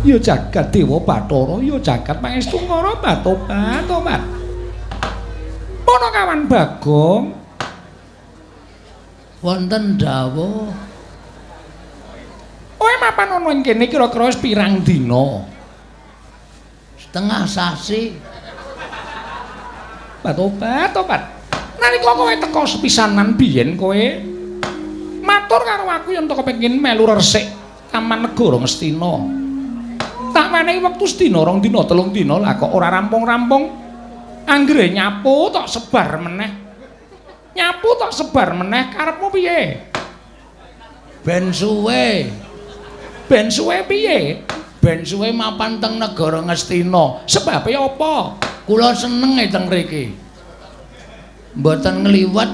Ya jagat Dewa Bathara, ya jagat Pangestu Ngara Batobat-tobat. Panakawan Bagong, wonten dawuh. Kowe mapan ana ing kene kira-kira wis pirang dina? Setengah sasi. Batobat-tobat. Nalika kowe teka sepisanan biyen kowe matur karo aku yen to kepengin melu resik Taman Negara Ngastina. Tak menehi wektu sedina, rong dina, telung dina, lah kok ora rampung-rampung. Anggere nyapu tok sebar meneh. Nyapu tok sebar meneh, karepmu piye? Ben suwe. Ben suwe piye? Ben suwe mapan teng negara Ngastina. Sebabe apa? Kula seneng e teng mriki. Mboten ngliwet.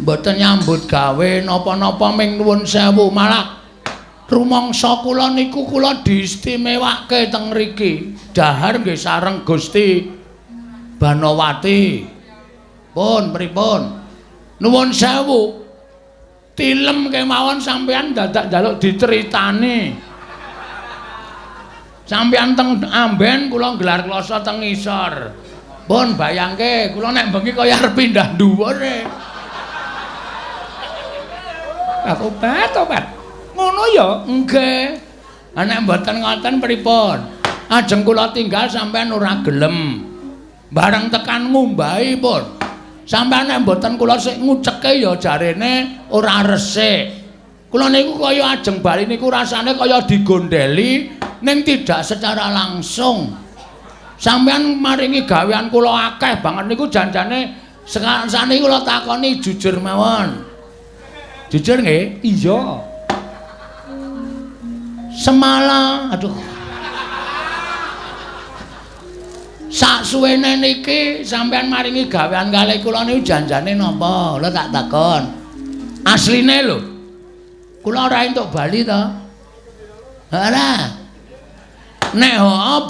Mboten nyambut gawe napa-napa ming nuwun sewu, malah rumangsa kula niku kula diistimewake teng mriki. Dahar nggih sareng Gusti Banowati. Pun pripun? Nuwun sewu. Tilem kemawon sampean dadak njaluk diceritani. Sampean teng amben kula nggelar kloso teng ngisor. Pun bayangke kula nek bengi kaya arep pindah dhuwur e. Tobat, tobat. Ngono ya? Nggih. Ha nek mboten ngoten pripun? Ajeng kula tinggal sampean ora gelem. Bareng tekan ngumbahi pun. Sampeyan nek mboten kula sik nguceke ya jarene ora resik. Kula niku kaya ajeng bali niku rasane kaya digondeli ning tidak secara langsung. Sampeyan maringi gawean kula akeh banget niku janjane saniki kula takoni jujur mawon. Jujur nggih? Iya. Semala, aduh. Sak suwene niki sampeyan maringi gawean kalih kula niku janjane napa? Lho tak takon. Asline lho. Kula ora entuk bali to. Ora. Nek heeh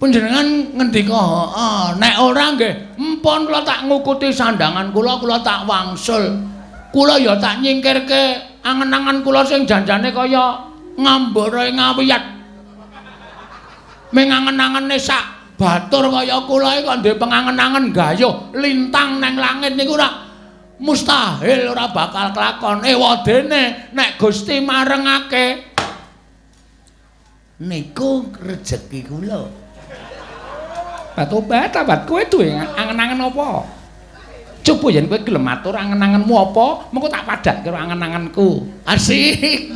panjenengan ngendika heeh, nek ora nggih empun kula tak ngukuti sandangan kula, kula tak wangsul. Kula ya tak nyingkirke angen-angen kula sing janjane kaya ngambara ngawiyat. Ming angen-angene sak batur kaya kula iki kok duwe pengangen-angen gayuh lintang nang langit niku ora mustahil, ora bakal kelakon. Ewadene nek Gusti marengake niku rejeki kula. Batobat, tobat, kowe duwe angen-angen apa? Coba yen kowe gelem matur angen-angenmu apa, mengko tak padhakke karo angen-angenku. Asik.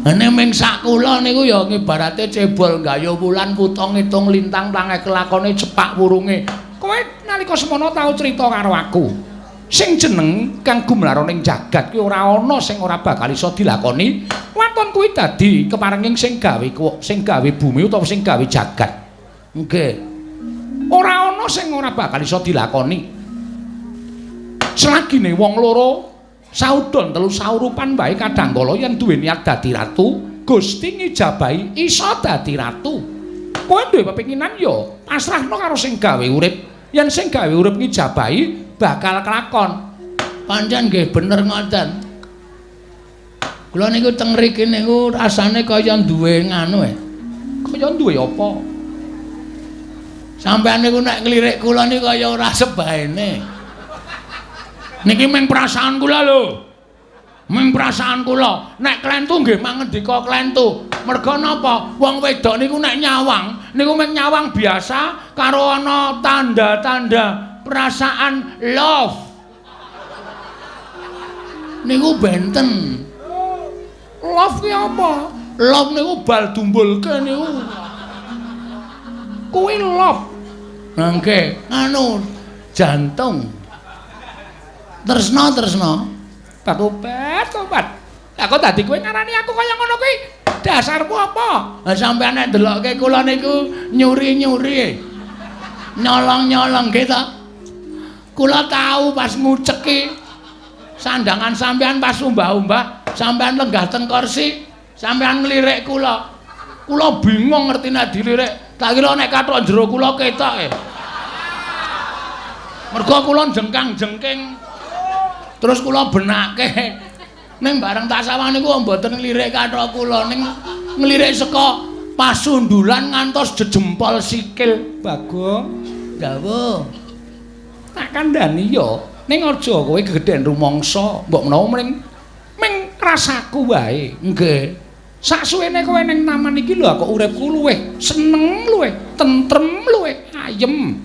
Ene ming sak kula niku ya ngibarate cebol gayuh wulan kutha ngitung lintang tange kelakone cepak wurunge. Kowe nalika semono tau crita karo aku. Sing jeneng kang gumlara ning jagat kuwi ora ana sing ora bakal iso dilakoni. Waton kuwi dadi keparenging sing gawe sing gawe bumi utawa sing gawe jagat. Nggih. Ora ana sing ora bakal iso dilakoni. Selagine wong loro saudon telu saurupan wae kadangkala yen duwe niat dadi ratu, Gusti ngijabahi iso dadi ratu. Kowe duwe pepinginan ya pasrahno karo sing gawe urip. Yen sing gawe urip ngijabahi bakal kelakon. Pancen nggih bener ngoten. Kula niku teng mriki niku rasane kaya duwe nganu e. Kaya duwe apa? Sampeyan niku nek nglirik kula niku kaya ora sebaene. Niki ming perasaan kula lho. Ming perasaan kula. Nek klentu nggih mangendika klentu. Merga napa? Wong wedok niku nek nyawang niku ming nyawang biasa karo ana tanda-tanda perasaan love. Niku benten. Love ki apa? Love niku bal dumbulke niku. Kuwi love. Nggih, anu jantung. Tresna, tresna. Tobat, tobat. Lah kok dadi kowe ngarani aku kaya ngono kuwi? Dasarmu apa? Lah sampeyan nek ndelokke kula niku nyuri-nyuri. Nyolong-nyolong nggih ta? Kula tahu pas nguceki sandangan sampeyan pas umbah-umbah, sampeyan lenggah teng kursi, sampeyan nglirik kula. Kula bingung ngerti nek dilirik. Tak kira nek kathok jero kula ketok e. Mergo kula jengkang-jengking. Terus kula benake Ning bareng tak sawang niku mboten nglirik kathok kula, ning nglirik saka pasundulan ngantos jejempol sikil. Bagong, dawuh. Tak kandhani ya, ning aja kowe gegeden rumangsa, mbok menawa mring ming rasaku wae. Nggih. Saksuwene kowe ning taman iki lho kok uripku luwih seneng, luwih tentrem, luwih ayem.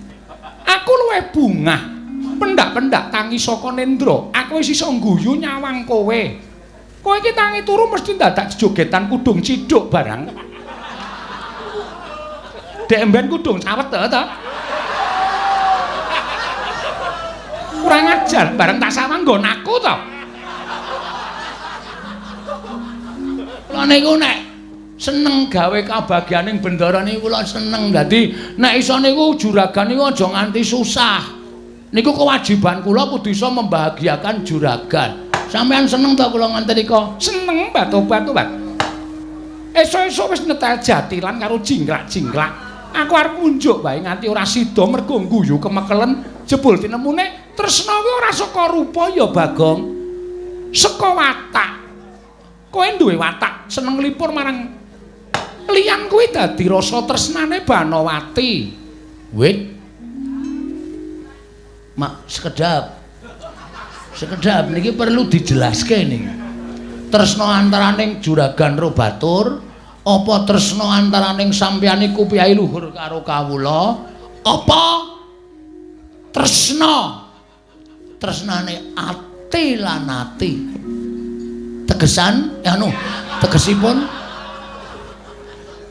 Aku luwih bungah. Pendak-pendak tangi saka nendra, aku wis iso ngguyu nyawang kowe. Kowe iki tangi turu mesti dadak jejogetan kudung ciduk barang. Dek mben kudung cawet to. Kurang ajar, bareng tak sawang nggon aku to. Kula niku nek seneng gawe kabagyaning bendara niku kula seneng. Dadi nek iso niku juragan niku aja nganti susah. Niku kewajiban kula kudu iso membahagiakan juragan. Sampeyan seneng to kula nganti nika? Seneng batu-batu, Pak. Esuk-esuk wis nyetel jatilan karo jingklak-jingklak. Aku arep ngunjuk wae nganti ora sida mergo ngguyu kemekelen jebul tinemune tresna kuwi ora saka rupa ya Bagong. Saka watak. Kowe duwe watak seneng nglipur marang liyan kuwi dadi rasa tresnane Banowati. Wit. Mak sekedap. Sekedap niki perlu dijelaske niki. Tresna antaraning juragan ro batur, apa tresna antaraning sampeyan iku piyai luhur karo kawula, apa tresna tresnane ati lan ati. Tegesan anu tegesipun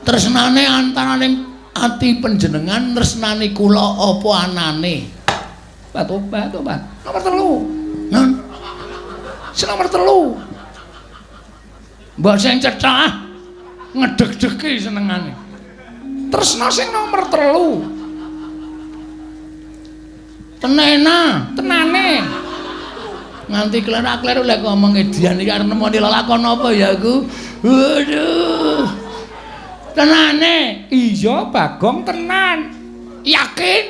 tresnane antaraning ati panjenengan tresnane kula apa anane? Batu-batu, Pak. Nomor 3. Non. Sing nomor 3. Mbok sing cethah ngedeg-degi senengane. Tresna sing nomor 3. Tenena, tenane. Nganti klerak-kleru lek ngomong edian iki arep nemoni lelakon apa ya aku. Waduh. Tenane. Iya, Bagong tenan. Yakin?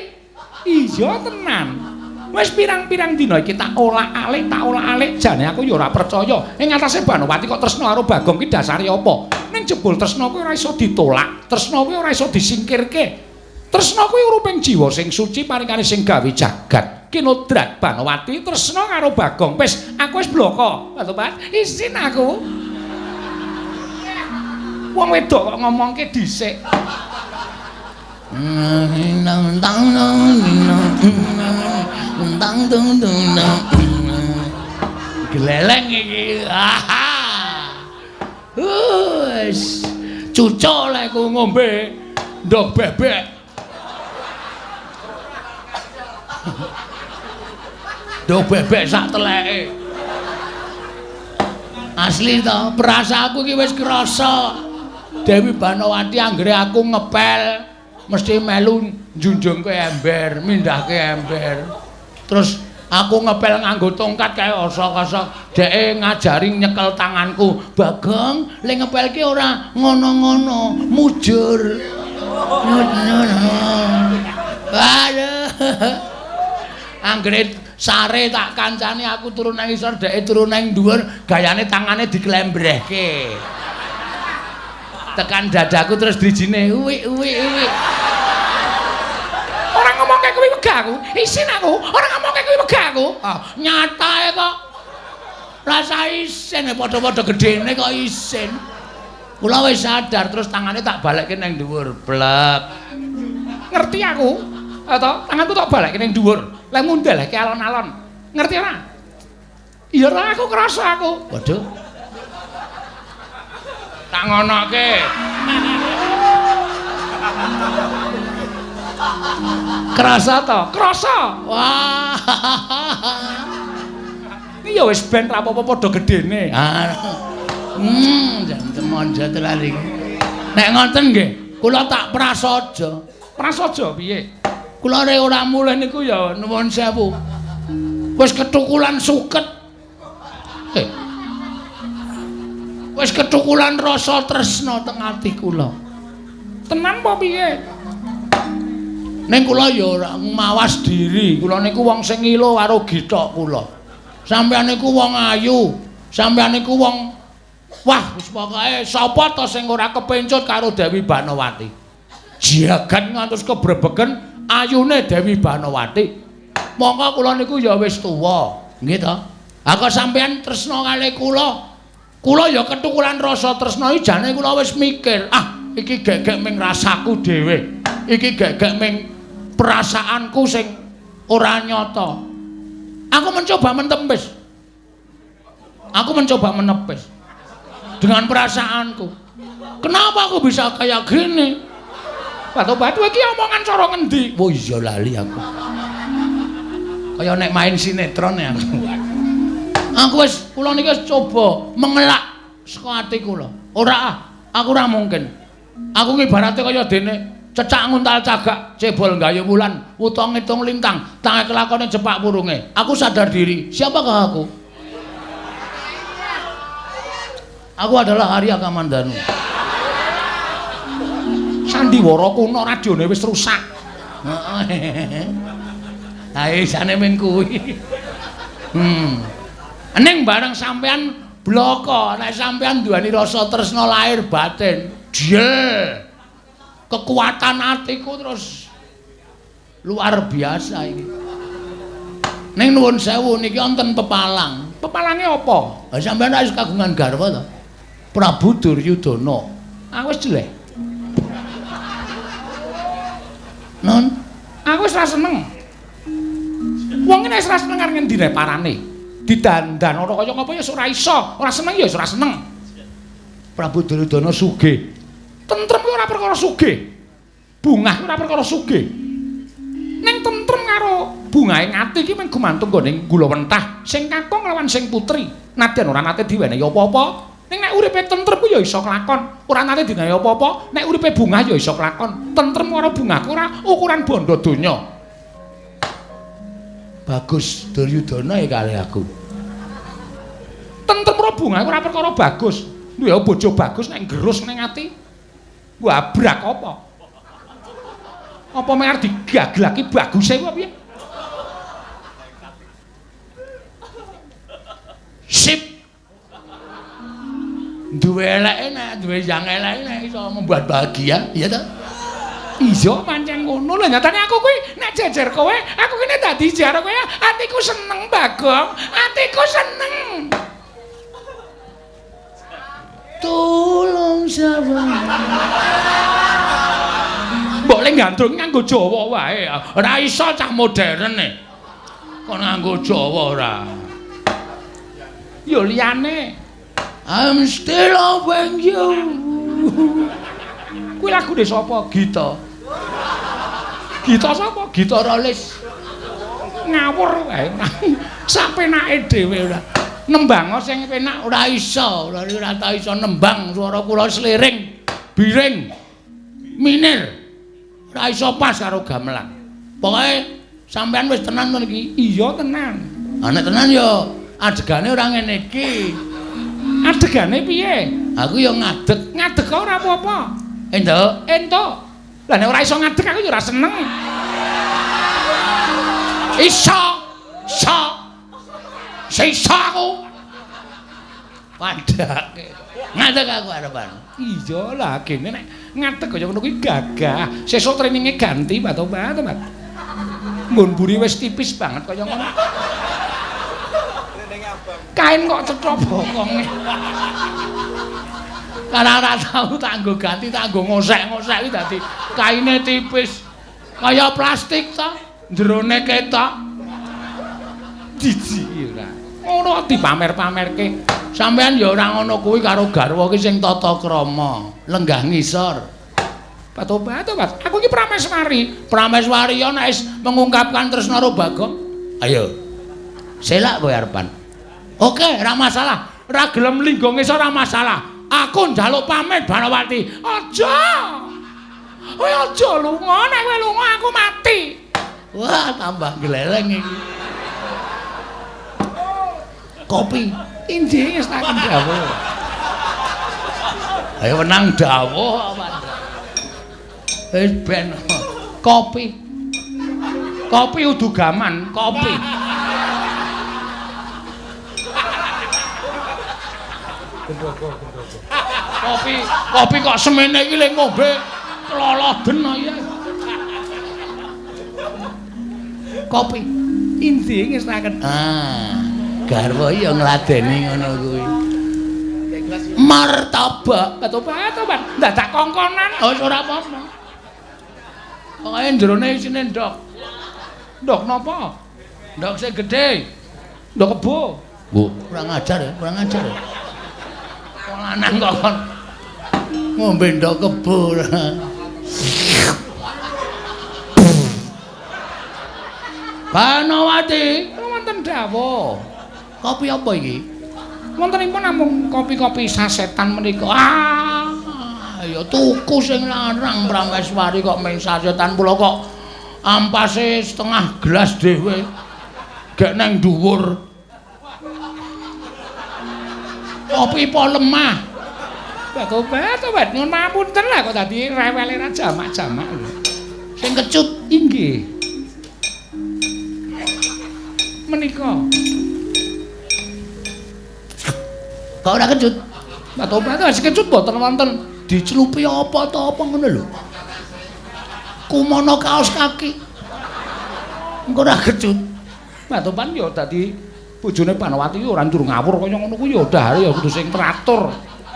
Iya tenan. Wis pirang-pirang dina iki tak olak-alik, tak olak-alik jane aku ya ora percaya. Ing atase Banowati kok tresna karo Bagong ki dasare apa? Ning jebul tresna kuwi ora iso ditolak, tresna kuwi ora iso disingkirke. Tresna kuwi uruping jiwa sing suci paringane sing gawe jagat. Kinodrat Banowati tresna karo Bagong. Wis aku wis bloko. Batobat, isin aku. Wong wedok kok ngomongke dhisik. Gleleng iki. Wis cucuk lek ku ngombe ndog bebek. Ndog bebek sak teleke. Asli to, perasaanku iki wis krasa. Dewi Banowati anggere aku ngepel mesti melu njunjungke ember, mindhahke ember. Terus aku ngepel nganggo tongkat kae osok-osok, dheke ngajari nyekel tanganku. Bagong, le ngepel ki ora ngono-ngono, mujur. Aduh. Anggere sare tak kancane aku turu nang isor, dheke turu nang dhuwur, gayane tangane diklembrehke. Tekan dadaku terus drijine uwi uwi uwi. Ora ngomongke kuwi wegah aku, isin aku. Ora ngomongke kuwi wegah aku. Ah, nyatae kok. Rasa isin padha-padha gedene kok isin. Kula wis sadar terus tangane tak balekke nang dhuwur, blek. Ngerti aku? To, tanganku tak balekke nang dhuwur. Lek mundelehke alon-alon. Ngerti ora? Iya ora aku krasa aku. Waduh. Tak ngonoke. Krasa to? Krasa. Wah. Iki ya wis ben ra apa-apa padha gedene. Jan temonjo tenan iki. Nek ngoten nggih, kula tak prasaja. Prasaja piye? Kula re ora mulih niku ya nuwun sewu. Wis ketukulan suket. Wis ketukulan rasa tresna teng ati kula. Tenan apa piye? Ning kula ya ora mawas diri. Kula niku wong sing ngilo karo githok kula. Sampeyan niku wong ayu. Sampeyan niku wong wah wis pokoke sapa to sing ora kepencut karo Dewi Banowati. Jagan ngantos kebrebegen ayune Dewi Banowati. Mongko kula niku ya wis tuwa, nggih to? Ha kok sampeyan tresna kalih kula? Kula ya ketukulan rasa tresna iki jane kula wis mikir, ah iki gegek ming rasaku dhewe. Iki gegek ming perasaanku sing ora nyata. Aku mencoba mentempis. Aku mencoba menepis dengan perasaanku. Kenapa aku bisa kayak gini? Batu-batu iki omongan cara ngendi? Oh iya lali aku. Kaya nek main sinetron ya aku. Aku wis kula niki wis coba mengelak saka ati kula. Ora ah, aku ora mungkin. Aku ngibarate kaya dene cecak nguntal cagak, cebol gayuh wulan, wuta ngitung lintang, tange kelakone cepak purunge. Aku sadar diri. Siapakah aku? Aku adalah Arya Kamandanu. Sandiwara kuno radione wis rusak. Heeh. Ha isane ming kuwi. Ning bareng sampean bloko, nek sampean duweni rasa tresna lahir batin, jel. Kekuatan atiku terus luar biasa iki. Ning nuwun sewu niki wonten pepalang. Pepalange apa? Ha sampean wis kagungan garwa to? Prabu Duryudana. Aku wis jeleh. Non, aku wis ora seneng. Wong nek wis ora seneng arep ngendi parane? Didandan ora kaya ngapa ya ora iso. Ora seneng ya ora seneng. Prabu Duryudana sugih. Tentrem kuwi ora perkara sugih. Bungah kuwi ora perkara sugih. Ning tentrem karo bungahe ati iki mung gumantung nggone gula wentah sing kakung lawan sing putri. Nadyan ora nate diwenehi apa-apa, ning nek uripe tentrem kuwi ya iso kelakon. Ora nate diwenehi apa-apa, nek uripe bungah ya iso kelakon. Tentrem karo bungahku ora ukuran bondo donya. Bagus Duryudana ya kalih aku. Tentrem karo bungah ora perkara bagus. Duwe bojo bagus nek nggerus ning ati. Wabrak apa? Apa meh arep digaglaki baguse kuwi piye? Sip. Duwe eleke nek duwe yang eleke nek iso membuat bahagia, iya ta? Iya pancen ngono lho, nyatane aku kuwi nek jejer kowe, aku kene dadi jaro kowe, atiku seneng Bagong, atiku seneng. Tolong sapa? Mbok le gandrung nganggo Jawa wae. Ora iso cah modern e. Kok nganggo Jawa ora? Ya liyane. I'm still loving you. Kuwi lagune sapa? Gita. Gita sapa? Gita Rolis. Ngawur wae. Sapenake dhewe ora. Nembang sing penak ora iso, ora tau iso nembang, swara kula sliring, biring, minir. Ora iso pas karo gamelan. Pokoke sampean wis tenan to niki? Iya tenan. Ha nek tenan ya adegane ora ngene iki. Adegane piye? Aku ya ngadeg. Ngadeg ora apa-apa. Entuk. Entuk. Lah nek ora iso ngadeg aku ya ora seneng. Iso. Iso. Iso aku. Padake. Ngadeg aku arepan. Iya lah gene nek ngadeg kaya ngono kuwi gagah. Sesuk traininge ganti Pak Tobat. Nggon mburi wis tipis banget kaya ngono. Kain kok cetha bokonge. Karena ora tau tak nggo ganti, tak nggo ngosek-ngosek iki dadi kaine tipis. Kaya plastik ta, jerone ketok. Jijik ora. Ngono dipamer-pamerke. Sampeyan ya ora ngono kuwi karo garwa ki sing tata krama, lenggah ngisor. Pak Tobat, aku iki prameswari. Prameswari ya nek wis mengungkapkan tresna karo Bagong. Ayo. Selak kowe arepan. Oke, ora masalah. Ora gelem linggo ngisor ora masalah. Aku njaluk pamit Banowati. Aja. Kowe aja lunga, nek kowe lunga aku mati. Wah, tambah gleleng iki. Kopi. Injih wis tak dawuh. Ayo menang dawuh apa. Wis ben kopi. Kopi udu gaman, kopi. Kopi, kopi kok semene iki le ngombe kloloden ya. Kopi inggih ngestaken. Ah, garwa ya ngladeni ngono kuwi. Martabak, tobat-tobat, dadak kongkonan. Oh, ora apa-apa. Pokoke jerone isine ndok. Ndok napa? Ndok sing gedhe. Ndok kebo. Bu, kurang ajar ya, kurang ajar ya. Wong lanang kok kon ngombe ndok kebo. Banowati, wonten dawuh. Kopi apa iki? Wontenipun namung kopi-kopi sasetan menika. Ah, ya tuku sing larang Prameswari kok mung sasetan pula kok ampase setengah gelas dhewe. Gek nang dhuwur. Kopi po lemah. Tobat-tobat nyuwun pangapunten lah kok dadi rewele ra jamak-jamak lho. Sing kecut inggih. Menika. Kok ora kecut? Tobat wis kecut mboten wonten. Dicelupi apa ta apa ngono lho. Kumono kaos kaki. Engko ora kecut. Tobat ya dadi bojone Banowati ora njur ngawur kaya ngono kuwi ya dahare ya kudu sing teratur.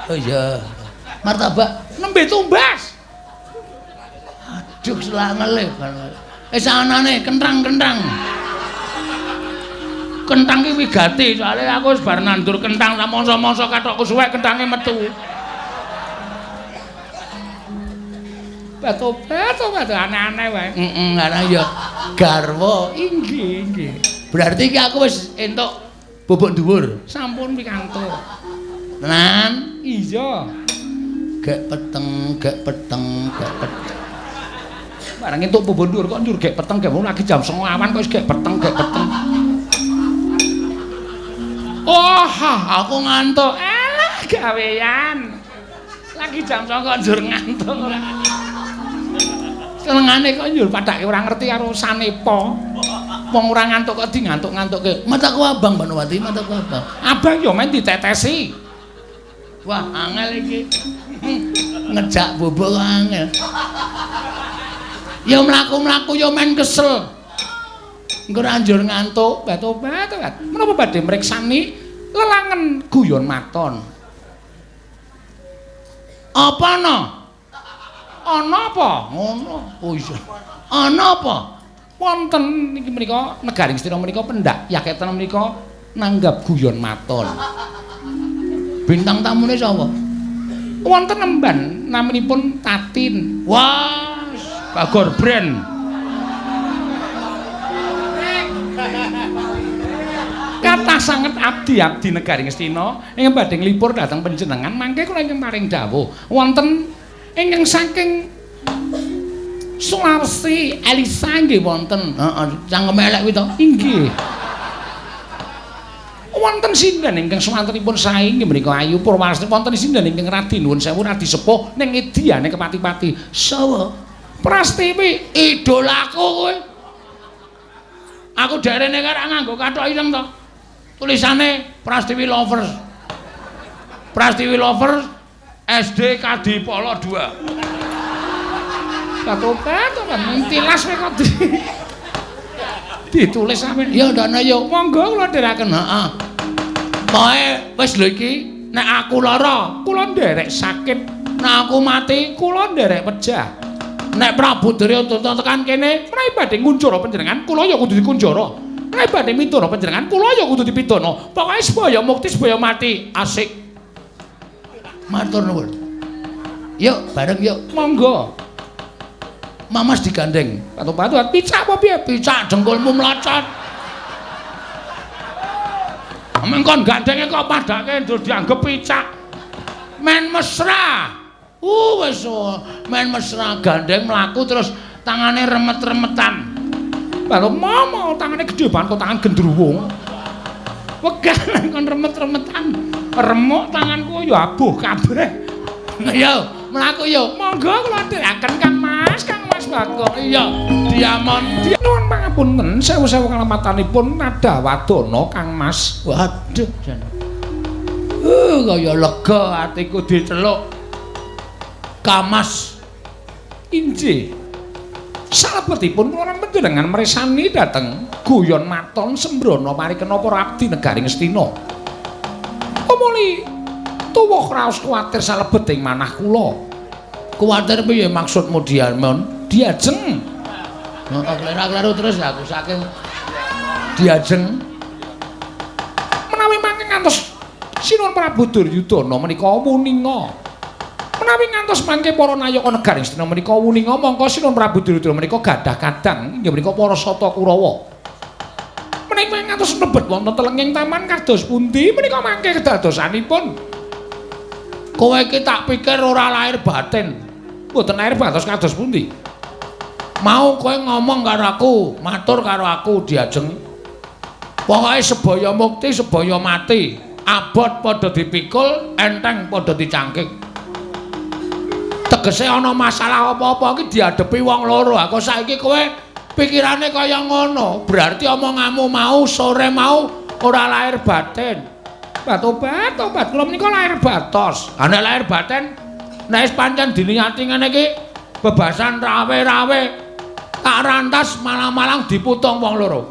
Oh iya. Martabak nembe tumbas. Aduh selangele. Wis anane kenthang-kenthang. Kenthang ki wigati soalé aku wis bar nandur kenthang samangsa-mangsa kathokku suwek kenthange metu. Batu-batu aneh-aneh wae. Heeh, ana ya garwa. Inggih, inggih. Berarti iki aku wis entuk bubuk dhuwur. Sampun pikantuk. Tenan? Iya. Gek peteng, gek peteng, gek peteng. Barang entuk bubuk dhuwur kok njur gek peteng, gek lagi jam 09.00 awan kok wis gek peteng, gek peteng. Oh, aku ngantuk. Alah, gawean. Lagi jam 09.00 kok njur ngantuk ora. Senengane kok njur padake ora ngerti karo sanepa. Wong ora ngantuk kok di ngantuk-ngantukke. Mataku abang Banowati, mataku abang. Abang yo men ditetesi. Wah, angel iki. Ngejak bubuk kok angel. Ya mlaku-mlaku yo men kesel. Engko njur ngantuk, batu-batu. Menapa badhe mriksani lelangen guyon maton? Apa ana? Ana apa? Ngono. Oh iya. Ana apa? Wonten niki menika negari Ngastina menika pendak yaketan menika nanggap guyon maton. Bintang tamune sapa? Wonten nemban naminipun Tatin. Wah, Bagor Brand. Kathah sanget abdi-abdi negari Ngastina ingkang badhe nglipur dhateng panjenengan mangke kula ingkang paring dawuh wonten ingkang saking Sulawesi Elisa nggih wonten. Heeh, cangkeme elek kuwi to? Inggih. Wonten sinden ingkang swantenipun sae inggih menika Ayu Purwasari, wonten sinden ingkang radi nuwun sewu radi sepuh ning ediyane kepati-pati. Sawa? Prastiwi idolaku kowe. Aku derene karek nganggo kathok ireng to. Tulisane Prastiwi Lovers. Prastiwi Lovers SD Kadipolo 2. Batu-batu kan tilas kowe kok ditulis sampeyan. Ya ndane yo monggo kula dherekaken. Heeh. Pokoke wis lho iki, nek aku lara kula nderek sakit, nek aku mati kula nderek pejah. Nek Prabu Duryudana tekan kene, menawi badhe ngunjara panjenengan kula ya kudu dikunjara. Menawi badhe midana panjenengan kula ya kudu dipidana. Pokoke sebaya mukti sebaya mati, asik. Matur nuwun. Yuk bareng yuk. Monggo. Mamas digandeng. Patu-patu picak apa piye? Picak dengkulmu mlocot. Mengkon gandenge kok padake njur dianggep picak. Men mesra. Wis men mesra gandeng mlaku terus tangane remet-remetan. Baru momo tangane gedhe banget kok tangan gendruwo. Wegah kon remet-remetan. Remuk tanganku ya abuh kabeh. Yo, mlaku yo. Monggo kula ndherekaken Kang Mas, Kang Mas Bagong. Iya, Diamond. Nuwun pangapunten sewu-sewu kalamatanipun nada wadana Kang Mas. Waduh, jan. Kaya lega atiku diceluk. Kamas. Inggih. Salebetipun kula lan panjenengan mresani dhateng guyon maton sembrono parikena para abdi negari Ngastina. Tumuli tuwuh raos kuwatir salebeting manah kula. Kuwatir piye maksudmu Diamon? Diajeng. Heeh, kleru-kleru terus aku saking diajeng. Menawi mangke ngantos Sinuwun Prabu Duryudana menika wuninga. Menawi ngantos mangke para nayaka negari Ngastina menika wuninga mongko Sinuwun Prabu Duryudana menika gadah kadang inggih menika para Sata Kurawa. Menika ngantos mlebet wonten telenging taman kados pundi menika mangke kedadosanipun? Kowe iki tak pikir ora lahir batin. Mboten lahir batos kados pundi? Mau kowe ngomong karo aku, matur karo aku diajeng. Pokoke sebaya mukti, sebaya mati. Abot padha dipikul, enteng padha dicangkik. Tegese ana masalah apa-apa iki diadepi wong loro. Aku saiki kowe pikirane kaya ngono, berarti omonganmu mau sore mau ora lahir batin. Tobat, tobat, kula menika lahir batos. Ha nek lahir batin, nek wis pancen diniati ngene iki bebasan rawe-rawe tak rantas malang-malang diputung wong loro.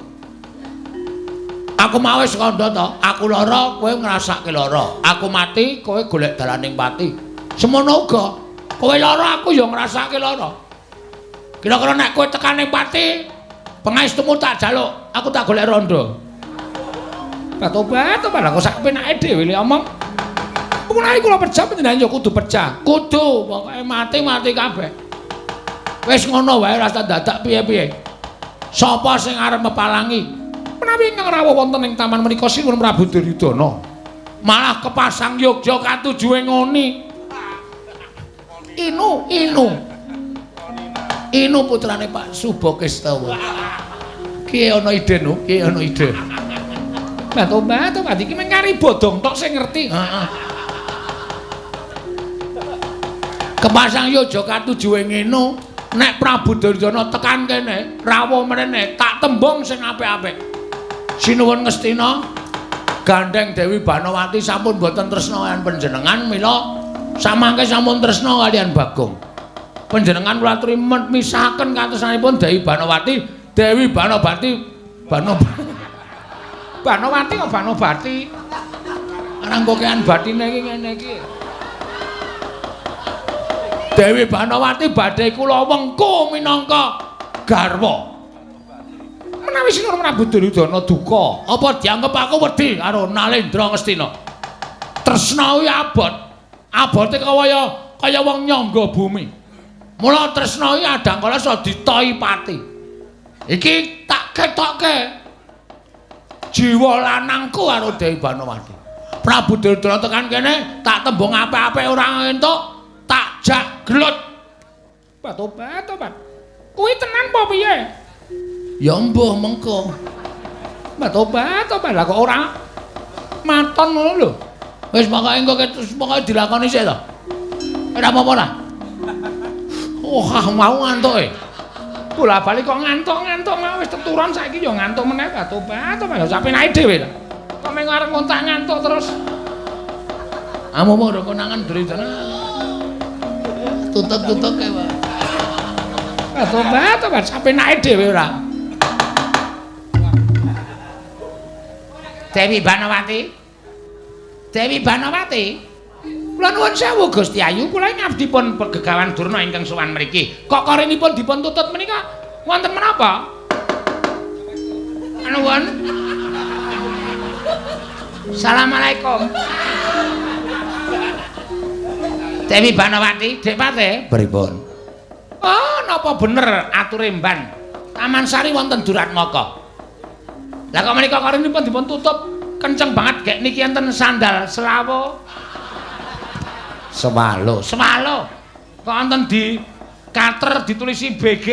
Aku mau wis kandha to, aku lara kowe ngrasake lara. Aku mati kowe golek dalaning pati. Semono uga kowe lara aku ya ngrasake lara. Kira-kira nek kowe tekan ning pati, pangestumu tak jaluk, aku tak golek rondo. Tobat, tobat, aku sak penake dhewe le omong. Menawi kula pejah panjenengan ya kudu pejah. Kudu, pokoke mati-mati kabeh. Wis ngono wae rasa dadak piye-piye. Sapa sing arep mepalangi? Menawi ingkang rawuh wonten ing taman menika Sinuwun Prabu Duryudana. Malah kepasang yogya katujuhe ngoni. Inu, Inu. Inu putrane Pak Subokestawa. Ki ana ide nu, ki ana ide. Lah tobat, tobat iki mung kari bodong tok sing ngerti. Heeh. Kepasang yogya katujuhe ngene, nek Prabu Duryudana tekan kene, rawuh mrene, tak tembung sing apik-apik. Sinuwun Ngastina, gandeng Dewi Banowati sampun boten tresna kaliyan panjenengan, mila samangke sampun tresna kaliyan Bagong. Panjenengan kula aturi misahaken katresnanipun Dewi Banowati, Dewi Banobati, Banowati kok Banobati. Arang kokean batine iki ngene iki. Dewi Banowati badhe kula wengku minangka garwa. Menawi Sinuwun Prabu Duryudana duka, apa dianggep aku wedi karo Nalendra Ngastina? Tresna kuwi abot. Abote kaya wong nyangga bumi. Mula tresna kuwi adangkala iso ditoi pati. Iki tak ketokke jiwa lanangku karo Dewi Banowati. Prabu Duryudana tekan kene tak tembung apik-apik ora entuk, tak jak gelut. Tobat, tobat. Kuwi tenan apa piye? Ya mbuh mengko. Tobat, tobat. Lah kok ora maton ngono lho. Wis pokoke engko terus pokoke dilakoni sik to. Ora apa-apa lah. Oh, mau ngantuke. Bola-bali kok ngantuk-ngantuk mau wis teturon saiki ya ngantuk meneh. Tobat, tobat. Sak penake dhewe ta. Kok mung arep ngontak ngantuk terus. Amu mau konangan Duryudana. Tutup-tutup kae, Pak. Tobat, tobat. Sak penake dhewe ora. Dewi Banowati. Dewi Banowati. Kula nuwun sewu Gusti Ayu, kula ngabdi pun pegegawan Durna ingkang sowan mriki. Kok korinipun dipun tutut menika wonten menapa? Nuwun. Assalamualaikum. Dewi Banowati, Dik Pate, pripun? Oh, napa bener ature mban? Taman Sari wonten Duratmaka. Lah kok menika korinipun dipun tutup kenceng banget gek niki enten sandal selawo. Swalo, swalo. Kok wonten di kater ditulisi BG?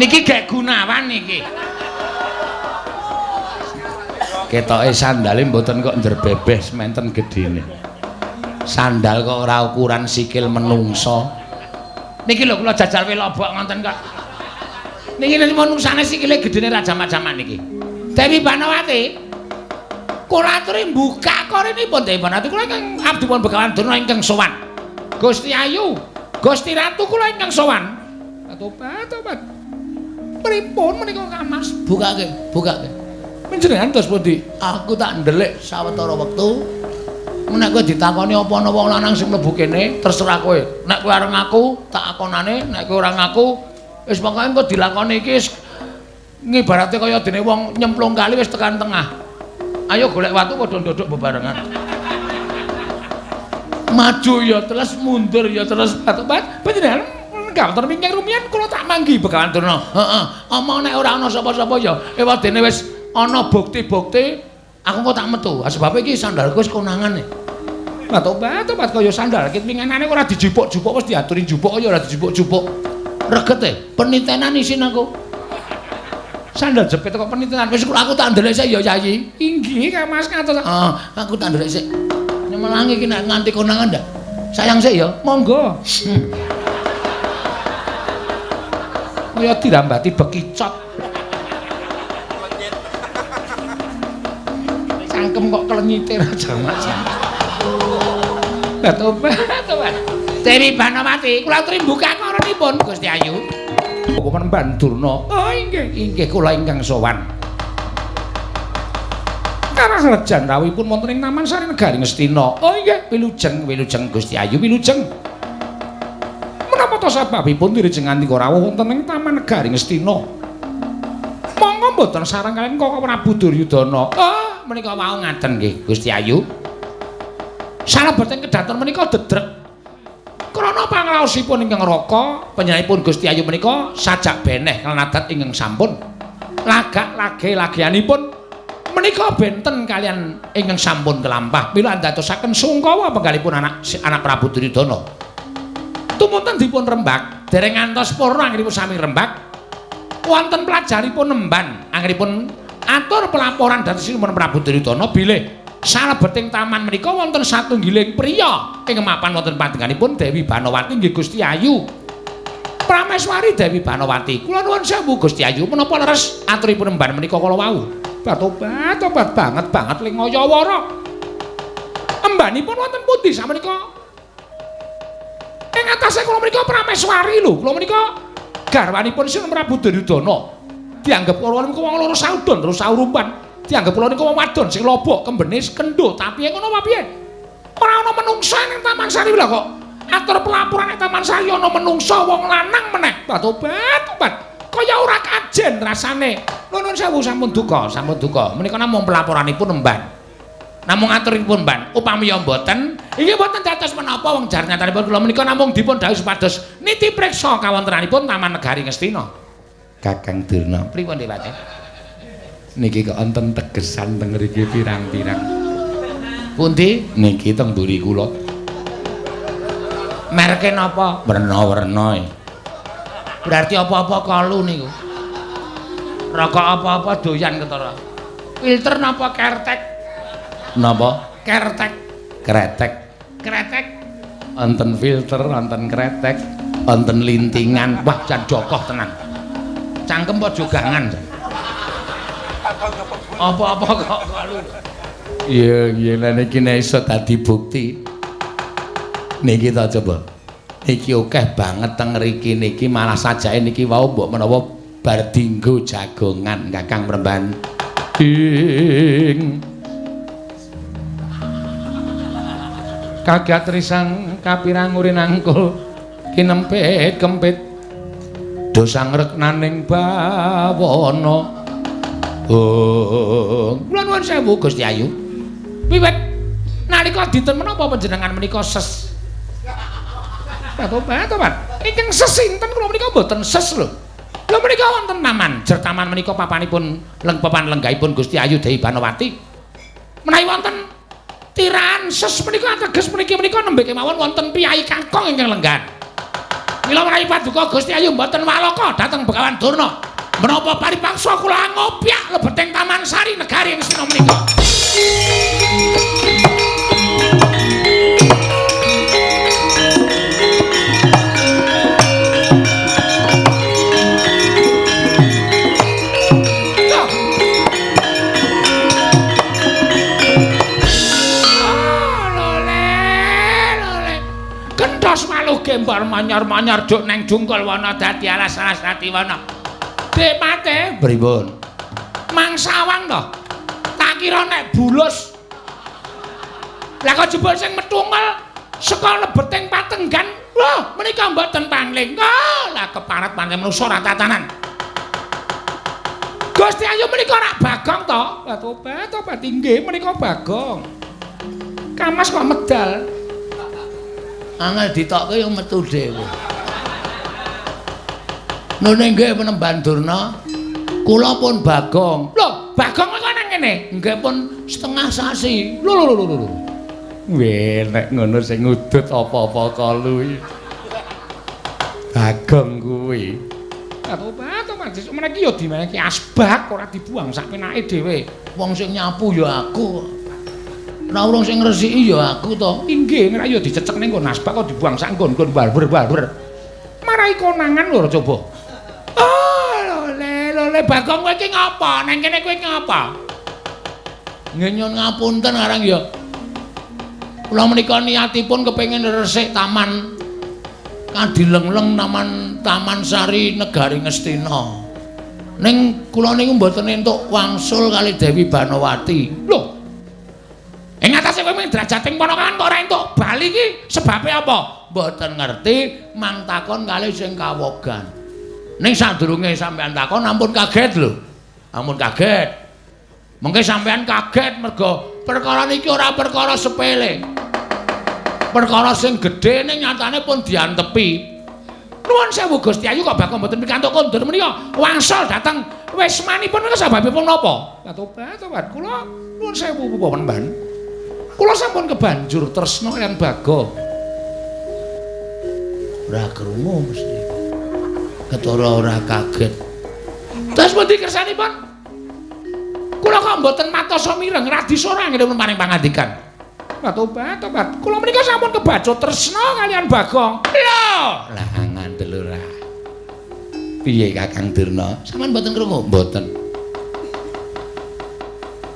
Niki gek Gunawan niki. Ketoke sandale mboten kok njerbebeh sementen gedene. Sandal kok ora ukuran sikil menungso. Niki lho kula jajal welobok ngoten kok. Niki nek menungsane sikile gedene ra jamak-jamak niki. Dewi Banowati. Kula aturi mbukak korinipun Dewi Banowati kula ingkang abdipun Begawan Durna ingkang sowan. Gusti Ayu, Gusti Ratu kula ingkang sowan. Tobat, tobat. Pripun menika Kang Mas? Bukake, bukake. Panjenengan dos pundi? Aku tak ndelik sawetara wektu. Nek kowe ditakoni apa ana wong lanang sing mlebu kene, terserah kowe. Nek kowe arep ngaku, tak akonane, nek kowe ora ngaku, wis pokoke engko dilakoni iki wis ngibarate kaya dene wong nyemplung kali wis tekan tengah. Ayo golek watu padha ndodok bebarengan. Maju ya terus, mundur ya terus. Tobat, panjenengan ngawonten mingkang rumiyin kula tak manggi Begawan Durna. Heeh. Omong nek ora ana sapa-sapa ya ewadene wis ana bukti-bukti, aku kok tak metu. Sebab iki sandalku wis konangan. Lah tobat, tobat kaya sandal kit winginane ora dijupuk-jupuk wis diaturi jupuk kaya ora dijupuk-jupuk. Reget e, penitenan isin aku. Sandal jepit kok penitenan. Wis aku tak ndelek sik ya Yayi. Inggih Kang Mas ngatos. Heeh, aku tak ndelek sik. Nyemelangi iki nek nganti konangan ndak. Sayang sik ya. Monggo. Kaya dirambati bekicot. Cangkem kok klenyite raja Mas. Lah tobat, tobat. Dewi Banowati, kula aturi mbukak koronipun Gusti Ayu. Panembahan Durna. Oh inggih, inggih kula ingkang sowan. Karaharjan rawuhipun wonten ing Taman Sari Negari Ngastina. Oh inggih, wilujeng, wilujeng Gusti Ayu, wilujeng. Menapa ta sababipun dirijeng ngantika rawuh wonten ing Taman Negari Ngastina? Monggo mboten sareng kaliyan Kaka Prabu Duryudana. Oh, menika wau ngaten nggih Gusti Ayu. Salebeting kedaton menika dedrek krana pangraosipun ingkang raka panjenenganipun Gusti Ayu menika sajak beneh kalenadat ingkang sampun lagak lage lageanipun menika benten kalian ingkang sampun kelampah mila andadosaken sungkawa penggalipun anak anak Prabu Duryudana. Tumunten dipun rembag dereng ngantos purna anggenipun sami rembag wonten pelajaripun nemban anggenipun atur pelaporan dhateng Sinuwun Prabu Duryudana bilih salebeting taman menika wonten satunggiling priya ing mapan wonten panjenenganipun Dewi Banowati nggih Gusti Ayu. Prameswari Dewi Banowati, kula nuwun sewu Gusti Ayu, menapa leres aturipun emban menika kala wau? Tobat, tobat banget banget ling ngayawara. Embanipun wonten pundi samenika? Ing atase kula menika Prameswari lho, kula menika garwanipun Sinuwun Prabu Duryudana. Dianggep kula niku wong loro saudon terus saurupan. Dianggep kula niku wong wadon sing lobok kembene kendho, tapi ngono apa piye? Ora ana menungsa ning Taman Sari lho kok. Atur pelaporan ning Taman Sari ana menungsa wong lanang meneh. Tobat, tobat. Kaya ora kajen rasane. Nuwun sewu sampun duka, sampun duka. Menika namung pelaporanipun emban. Namung aturipun emban, upami ya mboten, inggih mboten dados menapa wong jar nyatanipun kula menika namung dipun dhawuhi supados niti priksa kawontenanipun Taman Negari Ngastina. Kakang Durna, pripun Dewate? Niki kok enten tegesan teng mriki pirang-pirang. Pundi? Niki teng mburi kula. Merke napa? Werna-werna. Berarti apa-apa kalu niku. Rokok apa-apa doyan ketara. Filter napa kertek? Napa? Kertek. Kretek. Kretek. Wonten filter, wonten kretek, wonten lintingan. Wah, jan jokoh tenan. Cangkem apa jogangan? Apa-apa kok kalu. Iya, iya lha niki nek iso dadi bukti. Niki ta coba. Niki akeh banget teng mriki niki malah sajake niki wau mbok menawa bar dinggo jagongan Kakang Premban. Ing kagat risang kapirang urinangkul kinempit kempit dosa ngreknaning bawana. Oh, kula nuwun sewu Gusti Ayu. Wiwit nalika dinten menapa panjenengan menika ses? Tobat, tobat. Ingkang ses sinten kula menika mboten ses lho. Lho menika wonten taman, jer taman menika papanipun papan lenggahipun Gusti Ayu Dewi Banowati. Menawi wonten tirahan ses menika ateges mriki menika nembe kemawon wonten piyai kakung ingkang lenggahan. Mila menawi paduka Gusti Ayu mboten waloka dhateng Begawan Durna. Menapa paripaksa kula ngopyak lebeting Taman Sari Negari Ngastina menika. Galuh gembor manyar-manyar duk neng jungkul wana dadi alas-alas dadi wana. Dik Pate, pripun? Mangsawang to. Tak kira nek bulus. Lah kok jebul sing metungel saka lebeting patenggan. Lho, menika mboten pangling. Oh, lah keparat pancen manusa ora tatanan. Gusti Ayu menika rak Bagong to? Lah tobat, tobat inggih menika Bagong. Kamas kok medal. Angel ditokke yo metu dhewe. Nune nggih Penemban Durna, kula pun Bagong. Lho, Bagong kok nang kene? Nggih pun setengah sasi. Lho lho lho lho. Weh, nek ngono sing ngudut apa-apa kalu iki. Bagong kuwi. Tobat, tobat, meniki yo dimeneki asbak ora dibuang sak penake dhewe. Wong sing nyapu ya aku. Ora urung sing ngresiki ya aku to. Inggih, nek ya dicecek ning nggon asbak kok dibuang sak nggon-nggon barber-barber. Marai konangan lho coba. Oh, lole, lole Bagong kowe iki ngapa? Nang kene kowe ngapa? Nggih nyuwun ngapunten arang ya. Kula menika niatipun kepengin resik taman Kadilengleng taman Taman Sari Negari Ngastina. Ning kula niku mboten entuk wangsul kali Dewi Banowati. Lho. Ing atase kowe mung derajating ponakan kok ora entuk bali iki sebabe apa? Mboten ngerti, mang takon kali sing kawogan. Ning sadurunge sampean takon ampun kaget lho. Ampun kaget. Mengke sampean kaget mergo perkara niki ora perkara sepele. Perkara sing gedhe ning nyatane pun diantepi. Nuwun sewu Gusti Ayu kok bakal mboten pikantuk kondur menika wangsul dhateng wismanipun menika sebabipun napa? Tobat, tobat kula nuwun sewu Penemban. Kula sampun kebanjur tresna kaliyan Bagong. Ora krungu mesti. Ketara ora kaget. Terus pundi kersanipun? Kula kok mboten matosa mireng radi sora ngene paring pangandikan. Tobat, tobat. Kula menika sampun kebacut tresna kaliyan Bagong. Lho, lah ngandel ora. Piye Kakang Durna? Sampeyan mboten krungu? Mboten.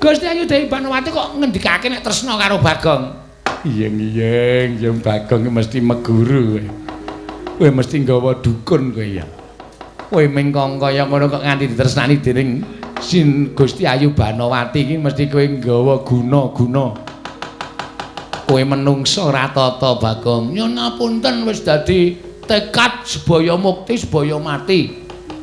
Gusti Ayu Dewi Banowati kok ngendikake nek tresna karo Bagong? Iyeng-iyeng, ya Bagong mesti meguru kowe. Kowe mesti nggawa dukun kowe ya. Kowe mingkong kaya ngono kok nganti ditresnani dening Sin Gusti Ayu Banowati iki mesti kowe nggawa guna-guna. Kowe menungso ora tata Bagong. Nyuwun ngapunten wis dadi tekad sebaya mukti sebaya mati.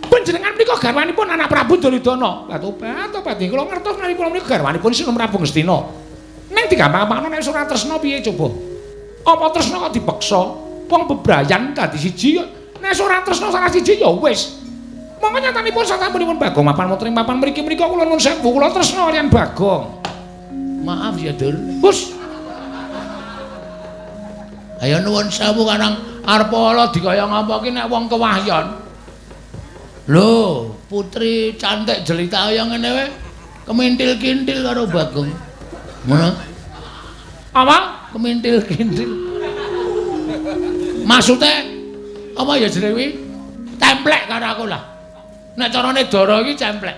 Panjenengan menika garwanipun anak Prabu Duryudana. Lah tobat, tobat kula ngertos menawi kula menika garwanipun Sinun Prabu Ngastina. Ning digampang-gampangno nek ora tresna piye coba? Apa tresna kok dipeksa? Wong bebrayan dadi siji nek ora tresna salah siji ya wis. Monggo nyatanipun sasampunipun Bagong mapan wonten ing papan mriki menika kula nuwun sewu kula tresna kaliyan Bagong. Maaf ya, Dur. Hus. Ayo nuwun sewu karang arep ala dikaya ngapa ki nek wong kewahyon. Lho, putri cantik jelita kaya ngene wae kemintil-kintil karo Bagong. Ngono. Apa? Kemintil-kintil. Maksude apa ya jenenge kuwi? Templek karo aku lah. Nek carane dara iki cemplek.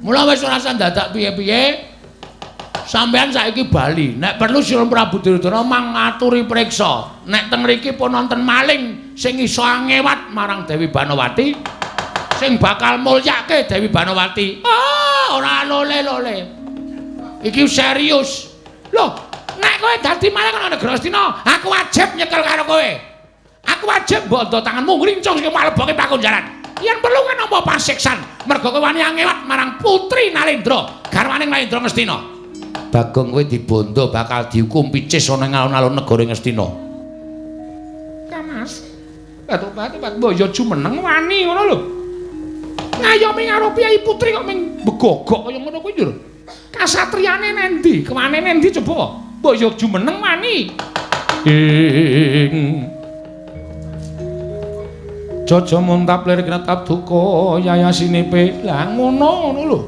Mula wis ora usah dadak piye-piye. Sampeyan saiki bali. Nek perlu Sinun Prabu Duryudana mangaturi priksa. Nek teng mriki pun wonten maling sing iso angewat marang Dewi Banowati, sing bakal mulyake Dewi Banowati. Ah, ora lole-lole. Iki serius. Lho, nek kowe dadi maling ana negara Astina, aku wajib nyekel karo kowe. Aku wajib bondo tanganmu ngrincung sing maleboke pakunjaran. Yen perlu kan nampa pasiksan, mergo kowe wani angewat marang Putri Nalendra, garwane Nalendra Ngastina. Bagong kowe dibondo bakal dihukum picis ana ing alun-alun negara Ngastina. Kamas. Batuk-batuk mbok ya jumeneng wani ngono lho. Ngayomi karo piyai putri kok ming begogok kaya ngono kuwi lho. Kasatriyane nendi? Kewane nendi coba? Mbok ya jumeneng wani. Ing Jaja muntap lir kretap duka yayasinipe. Lah ngono ngono lho.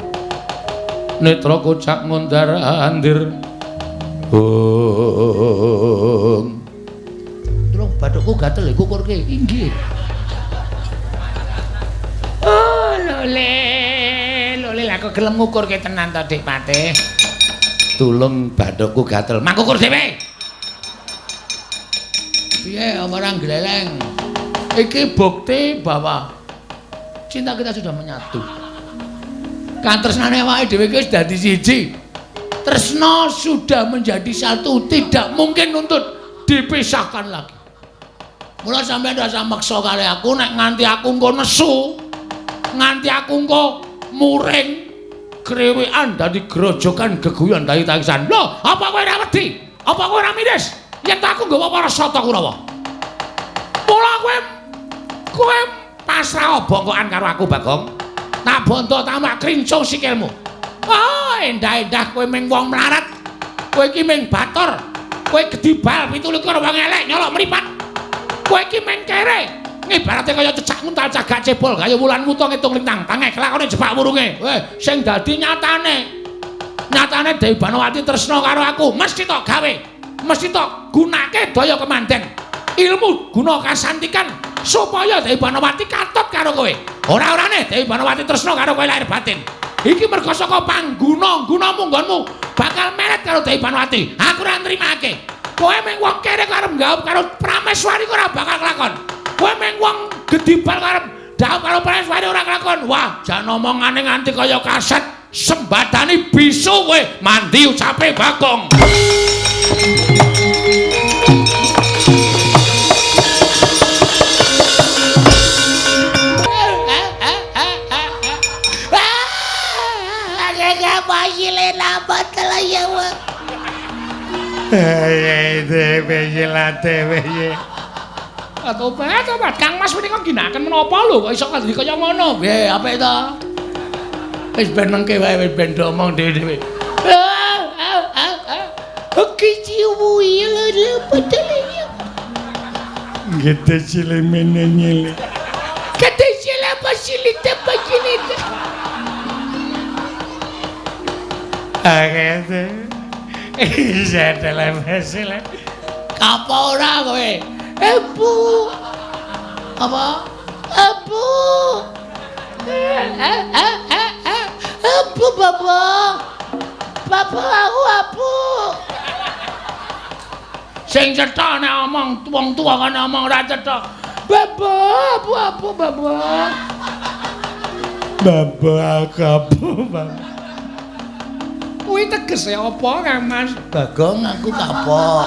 Netra kocak ngundar andir. Hong. Tulung bathukku gatel kukurke. Inggih. Oh, lole, lole lah kok gelem ngukurke tenan to, Dik Patih. Tulung bathukku gatel. Mangkukur dhewe. Piye ora gleleng? Iki bukti bahwa cinta kita sudah menyatu. Katresnane awake dhewe iki wis dadi siji. Tresna sudah menjadi satu, tidak mungkin untuk dipisahkan lagi. Mula sampeyan ora usah meksa karo aku nek nganti aku engko nesu, nganti aku engko muring krewekan dadi grojokan geguyon dadi tangisan. Lho, apa kowe ora wedi? Apa kowe ora miris? Yen ta aku nggawa para sata Kurawa. Mula kowe pasrah bongkokan karo aku, Bagong. Tak bonto tamak krincung sikilmu. Oh, endah-endah kowe ming wong mlarat. Kowe iki ming bator. Kowe gedibal 27 wong elek nyolok mripat. Kowe iki ming kere. Ngibarate kaya cecak nguntal cagak cebol kaya wulan wuta ngitung lintang. Tangeh kelakone jepak wurunge. Weh, sing dadi nyatane. Nyatane Dewi Banowati tresna karo aku, mesti tok gawe. Mesti tok gunake daya kemanden. Ilmu guna kasantikan supaya Dewi Banowati katut karo kowe. Ora-orane Dewi Banowati tresna karo kowe lahir batin. Iki merga saka pangguna-gunamu nggonmu bakal meret karo Dewi Banowati. Aku ora nrimake. Kowe mung wong kere karo nggawup karo Prameswari ora bakal kelakon. Kowe mung wong gedibal karo dhawup karo Prameswari ora kelakon. Wah, jan omongane nganti kaya kaset sembadani bisu kowe. Mandi ucape Bagong. Tobat, Kang Mas menika ginakaken menapa lho kok iso kandhi kaya ngono? Nggih, apik to? Wis ben nengke wae, wis ben omong dhewe-dhewe. Oke, ciwu ya patele. Gede cile menene. Gede cile pasilite pasilite. Agete. Isa televisi. Apa ora kowe? Ebu. Apa? Ebu. Ebu bapak. Bapak aku abu. Sing cetha nek omong wong tuwa kan omong ora cetha. Bapak, abu abu bapak. Bapak aku abu bapak. Kuwi tegese apa Kang Mas? Bagong aku kapok.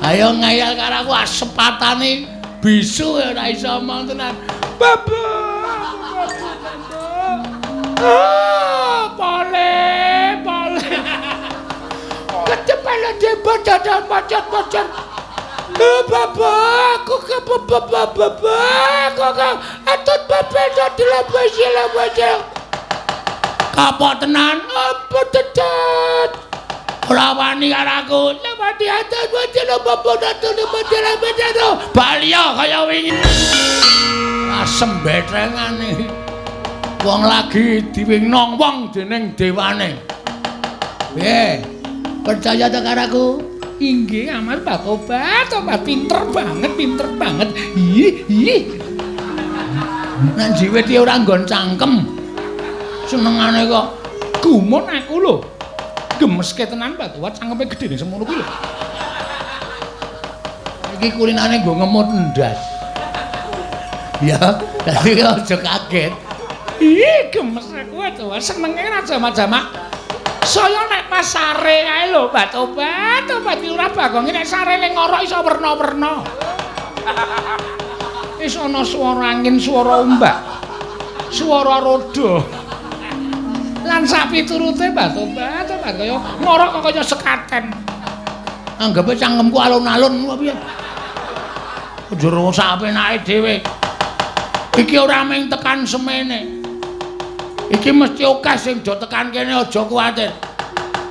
Ayo ngayal karo aku asepatane bisu ora iso omong tenan. Bapak, bapak, bapak. Ah, pole, pole. Kecepatan debot dadan pacot-pacot. Bapak, aku ke bapak, bapak, aku ke atut bapak dadi lebih. Kapok tenan, apa tetet? Ora wani karo aku. Lewati atut bapak bapak dadi lebih. Bali kaya wingi. Asem betrengane. Wong lagi diwingnong wong dening dewane. Piye? Percaya ta karo aku? Inggih, Mas Bakobat, tobat pinter banget, pinter banget. Ih, ih. Nek jiwit ora nggon cangkem. Senengane kok gumun aku lho. Gemeske tenan Bakobat, cangkeme gedhe semono kuwi lho. Iki kulinane nggo ngemut ndas. Ya, dadi aja kaget. Ih, gemes aku aja senenge ra jamak-jamak. Saya nek pas sare kae lho, Batobat, tobat ora Bagong nek sare ning ngorok iso werna-werna. Iso ana swara angin, swara ombak, swara roda. Lan sapiturute Batobat, tobat kaya ngorok kok kaya sekaten. Anggepe cangkemku alun-alun apa piye? Aja rusak penake dhewe. Iki ora mung tekan semene. Iki mesti akeh sing do tekan kene, aja kuwatir.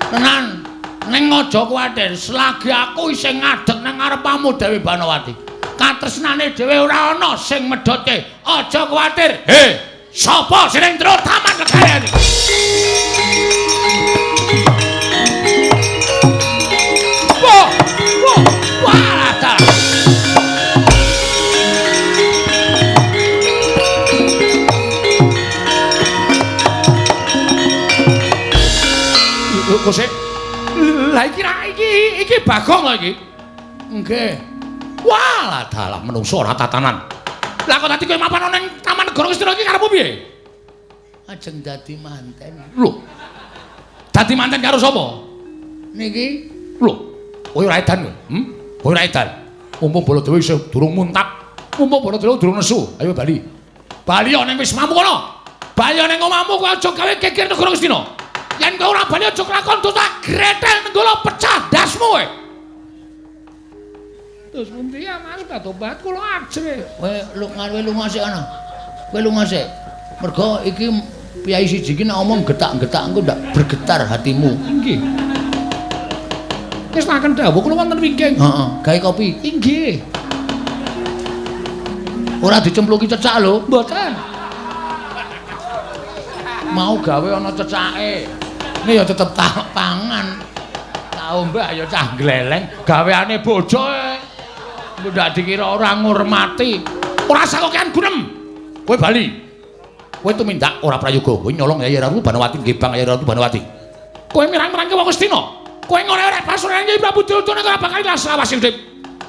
Tenan, ning aja kuwatir, selagi aku isih ngadeg nang ngarepamu Dewi Banowati. Katresnane dhewe ora ana sing medhotke. Aja kuwatir. He, sapa sing ning jero taman negara iki? Wah, wah, wah, dalah. Kok sik? Lah iki iki Bagong kok iki. Nggih. Wah, dalah menungso ora tatanan. Lah kok dadi kowe mapan ning Taman Negara Ngastina iki karepmu piye? Ajeng dadi manten. Lho. Dadi manten karo sapa? Niki. Lho, kowe ora edan kowe? Hm? Kowe ora edan. Mumpung Baladewa isih durung muntap, mumpung Baladewa durung nesu. Ayo bali. Bali ana ning wismamu kono. Bali ana ning omahmu kowe aja gawe geger negara Ngastina. Yen kowe ora bali aja kelakon tak gretel nenggala pecah ndasmu kowe. Terus pundi ya Mas batobat kula ajre. Kowe lunga lunga sik ana. Kowe lunga sik. Mergo iki piyai siji iki nek omong getak-getak engko ndak bergetar hatimu. Nggih. Wis laken dawuh kula wonten wingking. Heeh, gawe kopi. Inggih. Ora dicempluki cecak lho. Mboten. Mau gawe ana cecake. Ini ya tetep tak pangan. Tak ombe ya cah gleleng gaweane bojo. Ndak dikira ora ngurmati. Ora usah kokean gunem. Kowe bali. Kowe tumindak ora prayoga. Kowe nyolong Yayi Ratu Banowati, gebang Yayi Ratu Banowati. Kowe mirang-mirangke wong Ngastina. Kowe ngorek-orek pasuran Kyai Prabu Duryudana ora bakal ilas lawas urip.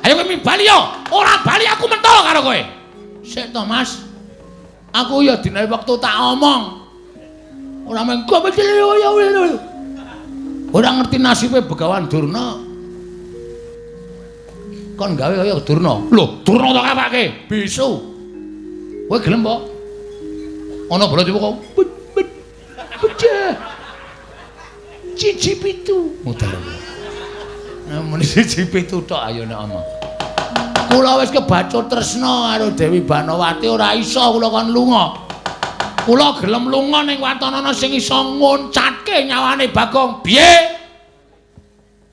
Ayo kowe bali yo. Ora bali aku mentol karo kowe. Sik to, Mas. Aku ya dinae wektu tak omong. Ora mung kowe ora ngerti nasibe Begawan Durna. Kon gawe kaya Durna. Lho, Durna to kapake? Bisu. Kowe gelem po? Ana Baladewa kok pecah. Siji pitu. Mudar. Nah, muni siji pitu tok ayo nek omong. Kula wis kebacut tresna karo Dewi Banowati ora iso kula kon lunga. Kula gelem lunga ning watonana sing iso ngoncatke nyawane Bagong. Piye?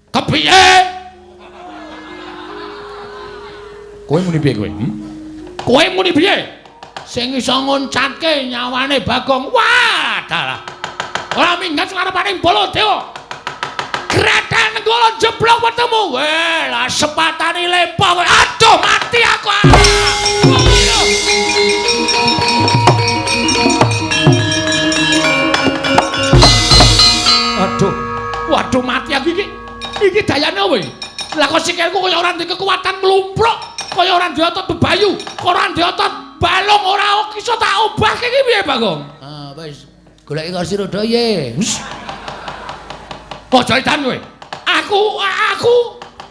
Kepiye? Kowe muni piye kowe? Hm? Kowe muni piye? Sing iso ngoncatke nyawane Bagong. Wah, dalah. Ora minggat arepane Baladewa. Gretel nenggala jeblok wetemu. Weh, lah sepatane lempoh kowe. Aduh, mati aku. Aduh. Waduh, mati aku iki. Iki dayane apa iki? Lah kok sikilku kaya ora ndek kekuatan mlumpruk, kaya ora ndek otot bebayu, ora ndek otot balung, ora iso tak obahke iki piye, Bagong? Ah, wis. Goleki kursi roda ye. Aja edan kowe.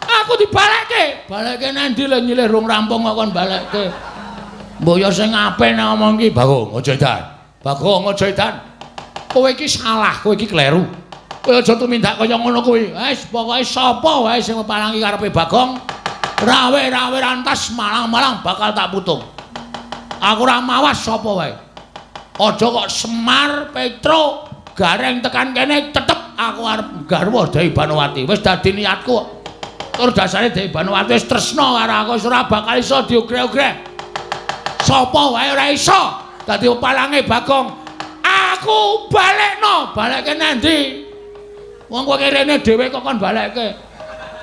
Aku dibalekke. Balekke nang ndi lho nyilih rung rampung kok kon balekke. Mbok ya sing apik nek omong iki, Bagong, aja edan. Bagong, aja edan. Kowe iki salah, kowe iki kleru. Kowe aja tumindak kaya ngono kuwi. Wis pokoke sapa wae sing mepalangi karepe Bagong, rawe-rawe rantas malang-malang bakal tak putung. Aku ora mawas sapa wae. Aja kok Semar, Petro, Gareng tekan kene tetep aku arep garwa Dewi Banowati. Wis dadi niatku. Tur dasare Dewi Banowati wis tresna karo aku, wis ora bakal iso diogreh-ogreh. Sapa wae ora iso dadi palange Bagong. Aku balekno, balekke nang ndi? Wong kowe rene dhewe kok kon balekke.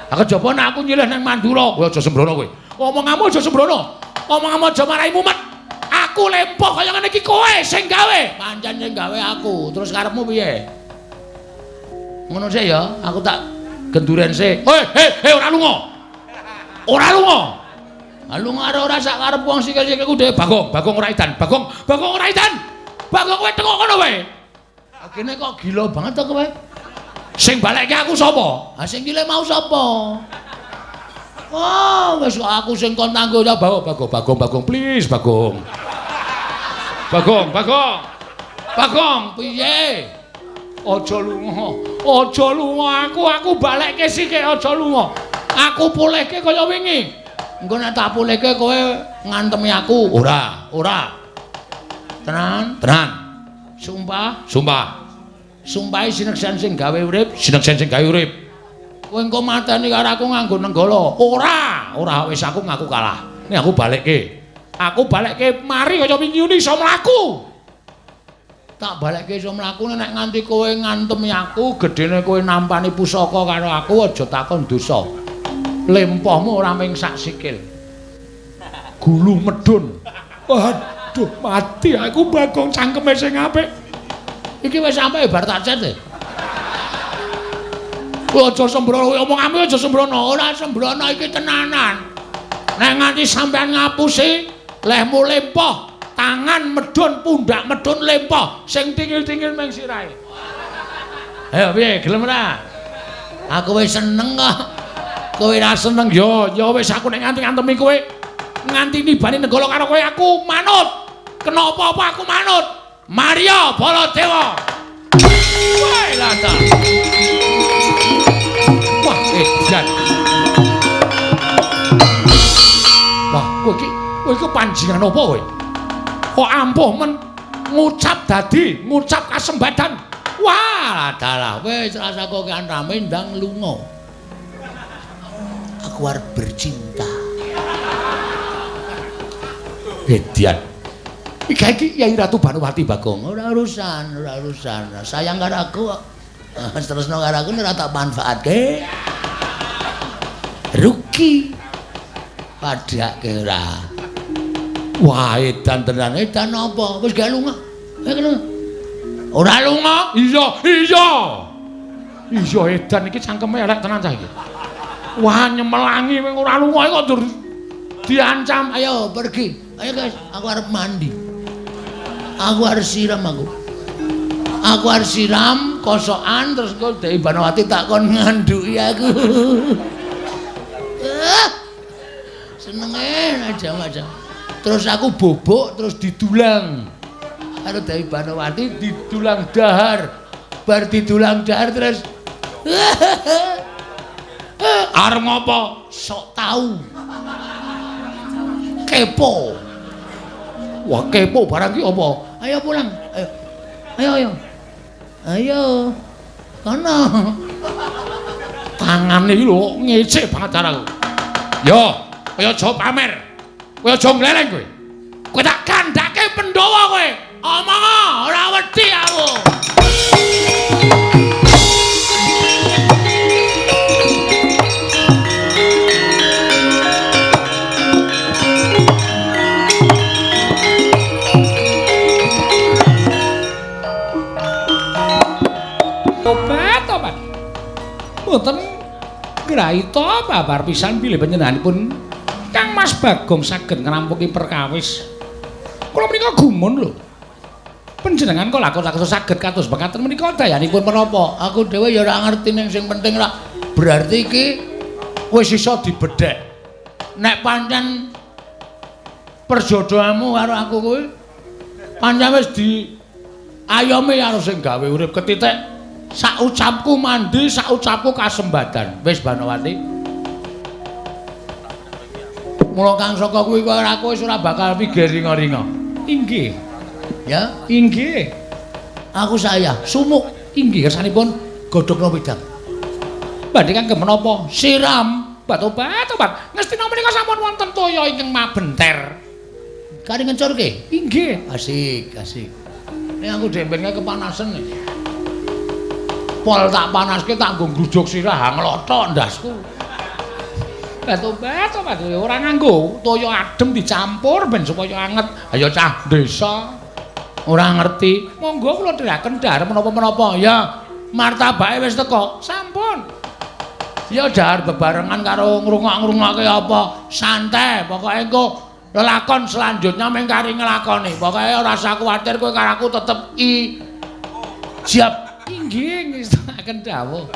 Ha kejaba nek aku nyilih nang Mandura, kowe aja sembrono kowe. Omonganmu aja sembrono. Omonganmu aja marai mumet. Aku lempoh kaya ngene iki kowe sing gawe. Pancen sing gawe aku. Terus karepmu piye? Ngono sik ya, aku tak genduren sik. Hei, ora lunga. Ora lunga. Ha lunga ora sak karep wong sikil-sikilku dhewe. Bagong, Bagong ora edan. Bagong, Bagong ora edan. Bagong kowe tengok kono kowe. Kene kok gila banget to kowe. Sing balekke aku sapa? Ha sing gile mau sapa? Oh, wis aku sing kon tanggo ya Bagong, Bagong, Bagong, Bagong, please Bagong. Bagong, Bagong. Bagong, piye? Aja lunga. Aja lunga aku balekke sithik aja lunga. Aku pulihke kaya wingi. Engko nek tak pulihke kowe ngantemi aku. Ora, ora. Tenan? Tenan. Sumpah? Sumpah. Sumpahe sineksen sing gawe urip, sineksen sing gawe urip. Kowe engko mateni karo aku nganggo nenggala. Ora, ora wis aku ngaku kalah. Nek aku balekke. Aku balekke mari kaya wingi iso mlaku. Tak balekke iso mlaku nek nganti kowe ngantemi aku, gedene kowe nampani pusaka karo aku aja takon dosa. Lempohmu ora mung sak sikil. Gulu medun. Waduh, mati aku Bagong cangkeme sing apik. Iki wis sampe bar tak cet e. Kowe aja sembrono, omonganmu aja sembrono. Ora sembrono iki tenanan. Nek nganti sampean ngapusi, lehmu lempoh, tangan medhun, pundak medhun lempoh, sing tingil-tingil ming sirahe. Ayo piye, gelem ora? Aku wis seneng kok. Kowe ora seneng ya, ya wis aku nek nganti ngantemi kowe, nganti nibani nenggala karo kowe aku manut. Kena apa-apa aku manut. Maria Baladewa. Wah, lata. Wah, edan. Wah, kowe iki panjingan apa kowe? Kok ampuh men ngucap dadi, ngucap kasembadan. Wah, dalah wis rasa kok kan rame ndang lunga. Aku arep bercinta. Edian. Iki Yai Ratu Banuwati Bagong. Ora urusan, ora urusan. Sayang karo aku kok. Terusno karo aku ora tak manfaatke. Rugi. Padhake ora. Wah, edan tenan. Edan apa? Wis gak lunga. Ayo lunga. Ora lunga? Iya, iya. Iya edan iki cangkeme elek tenan cah iki. Wah, nyemelangi wing ora lunga kok ndur diancam. Ayo pergi. Ayo guys, aku arep mandi. Aku harus siram aku. Aku harus siram kosokan terus kok Dewi Banowati tak kon ngandhuki aku. Senenge aja-aja. Terus aku bobok terus didulang. Karo Dewi Banowati didulang dahar. Bar didulang dahar terus arep ngopo? Sok tahu. Kepo. Wah, kepo barang ki apa? Ayo pulang. Ayo. Ayo ayo. Ayo. Kono. Tangane iki lho ngecek banget aku. Yo, kowe aja pamer. Kowe aja ngleleng kowe. Kowe tak kandhake Pandhawa kowe. Omong ora wedi aku. Obat-obat. Mboten ngraita babar pisan bilih panjenenganipun Kang Mas Bagong saged ngrampungi perkawis. Kula menika gumun lho. Panjenengan kok lakon-lakon saged kados mekaten menika dayanipun menapa? Aku dhewe ya ora ngerti ning sing penting rak berarti iki wis iso dibedhek. Nek pancen perjodohanmu karo aku kuwi pancen wis di ayome karo sing gawe urip ketitik. Sak ucapku mandi, sak ucapku kasembadan. Wis Banowati. Mula Kang Saka kuwi karo aku wis ora bakal pikir ringa-ringa. Inggih. Ya, inggih. Aku saya sumuk inggih kersanipun godhogno wedang. Badhe kangge menapa? Siram. Obat-obat. Ngestina menika sampun wonten toya ingkang mabenter. Kari ngencurke? Inggih. Asik, asik. Nek aku dembenke kepanasen nih. Pol tak panaske tak nggo nggrujug sirah nglothok ndasku. Obat-obat ora nganggo toya adem dicampur ben supaya anget. Ayo cah desa ora ngerti. Monggo kula dherekaken dhahar menapa-menapa. Ya, martabake wis teko. Sampun. Ya dhahar bebarengan karo ngrungok-ngrungokke apa. Santai, pokoke engko lelakon selanjutnya mung kari nglakoni. Pokoke ora usah kuwatir kowe karo aku tetep i siap. Inggih ngestokaken dawuh.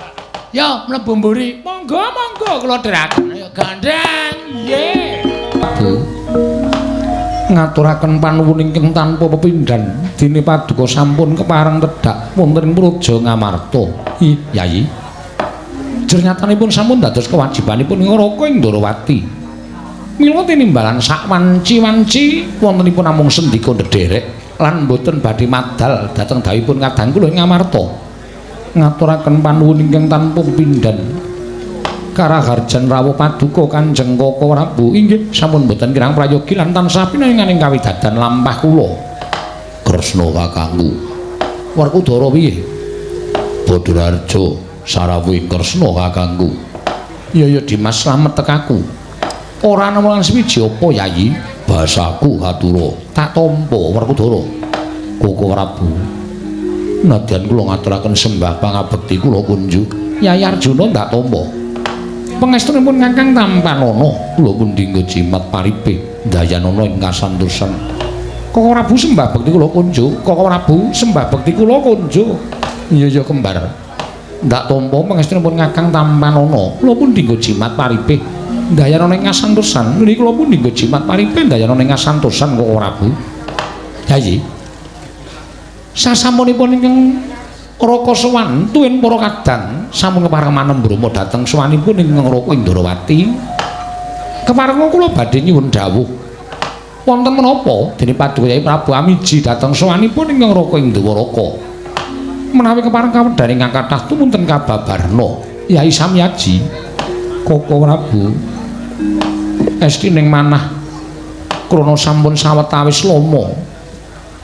Ya mlebu mburi. Monggo monggo kula dherekaken. Ayo gandeng. Nggih. Ngaturaken panuwun ingkang tanpa pepindhan dene paduka sampun kepareng tedhak wonten ing Praja Ngamarta. I Yayi. Jernyatanipun sampun dados kewajibanipun Raka ing Ndorowati. Mila tinimbalan sak wanci-wanci wontenipun namung sendika ndederek lan boten badhe madal dhateng dawuhipun kadang kula ing Ngamarta. Ngaturaken panuwun ingkang tanpa pepindhan karaharjan rawuh paduka Kanjeng Koko Prabu inggih sampun boten kirang prayogi lan tansah pinaringan ing kawidadan lampah kula. Kresna kakangku. Werkudara piye? Badrarja sarawuhing Kresna kakangku. Ya ya Dimas slamet tekaku. Ora nemu lan suwiji apa Yayi? Basaku katura. Tak tampa Werkudara. Koko Prabu. Nadyan kula ngaturaken sembah pangabekti kula kunjuk. Yayi Arjuna ndak tampa. Pangestunipun Kakang Tampanana, kula pundi nggo jimat paripe ndayanana ing kasantosan. Koko Prabu sembah bekti kula kunjuk, Koko Prabu sembah bekti kula kunjuk. Iya ya kembar. Ndak tampa pangestunipun Kakang Tampanana, kula pundi nggo jimat paripe ndayanana ing kasantosan. Nggih kula pundi nggo jimat paripe ndayanana ing kasantosan Koko Prabu. Yayi. Sasampunipun ingkang Raka sowan tuwin para kadang sampun kepareng manembrama dhateng sowanipun ingkang Raka Indrawati. Keparenga kula badhe nyuwun dawuh. Wonten menapa dene Paduka Yai Prabu Amiji dhateng sowanipun ingkang Raka Indrawaka. Menawi kepareng kawedhan ingkang kathah tumunten kababarna Yai Samyaji Koko Prabu estining manah krana sampun sawetawis lama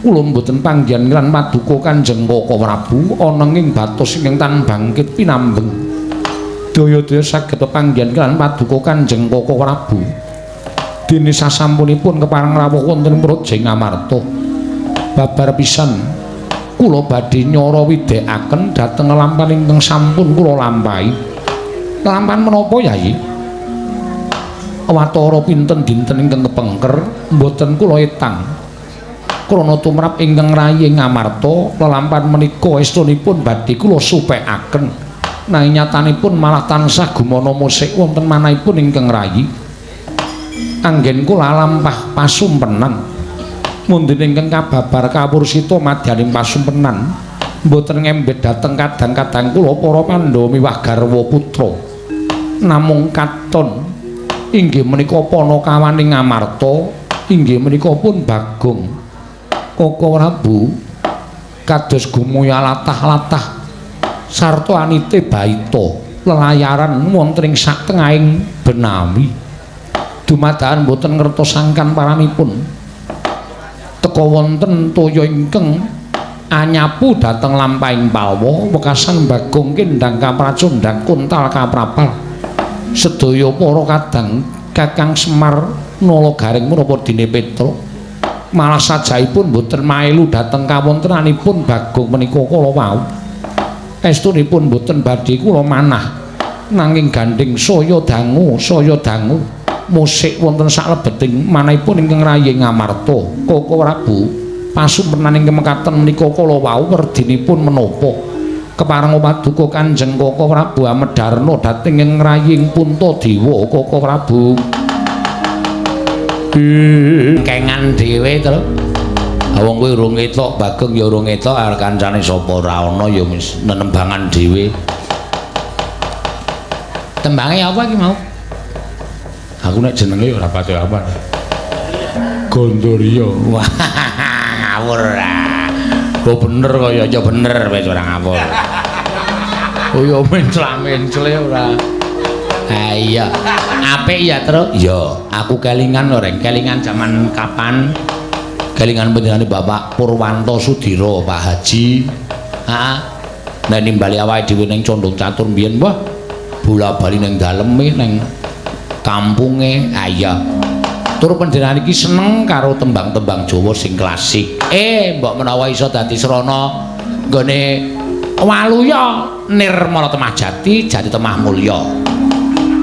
kula mboten panggihan lan paduka Kanjeng Koko Prabu ana ing batos ingkang tan bangkit pinambeng. Daya-daya saged pepanggihan lan paduka Kanjeng Koko Prabu. Dene sasampunipun kepareng rawuh wonten Praja Ngamarta. Babar pisan kula badhe nyara widhekaken dhateng lampahan ingkang sampun kula lampahi. Lampahan menapa Yayi? Watara pinten dinten ingkang kepengker mboten kula etang. Krana tumrap ingkang rayi Ngamarta lelampahan menika estunipun badhe kula supekaken nanging nyatanipun malah tansah gumana musik wonten manahipun ingkang rayi. Anggen kula lampah pasumpenan mundine ingkang kababar kawursita madyaning pasumpenan mboten ngembet dhateng kadang-kadang kula para Pandhawa miwah garwa putra namung katon inggih menika panakawaning Ngamarta inggih menika pun Bagong Koko Prabu kados gumuya latah-latah sarta anite baita lelayaran wonten ing satengahing benawi. Dumadakan boten ngertos sangkan paranipun teka wonten toya ingkang anyapu dhateng lampahing palwa wekasan Bagong kendang kapracondhang kuntal kaprapal sedaya para kadang Kakang Semar Nala Garing menapa dene Petruk malah sajaipun boten maelu dhateng kawontenanipun Bagong menika kala wau. Estunipun boten badhe kula manah nanging gandheng saya dangu musik wonten saklebeting manahipun ingkang rayi Ngamarta. Koko Prabu pasumpenan ingkang mekaten menika kala wau werdinipun menapa? Kepareng paduka Kanjeng Koko Prabu amedharna dhateng ing raying Puntadewa Koko Prabu. Kengan dhewe to. Wong kuwi urung ketok, Bagong ya urung ketok, arep kancane sapa ora ana ya wis nenembangan dhewe. Tembange apa iki mau? Aku nek jenenge ya ora pati apa. Gondorio. Wah, ngawur ah. Oh bener kaya ya bener wis ora ngawur. Oh ya mencla-mencle ora. Ha iya. Apik ya, Truk? Iya, aku kelingan lho, Reng. Kelingan jaman kapan? Kelingan panjenengane Bapak Purwanto Sudiro, Pak Haji. Heeh. Nek nimbali awake dhewe ning Condong Catur mbiyen, wah, bola-bali ning daleme ning kampunge. Ha iya. Tur panjenengan iki seneng karo tembang-tembang Jawa sing klasik. Mbok menawa iso dadi srana nggone Waluya Nirmala Temah Jati, Jati Temah Mulya.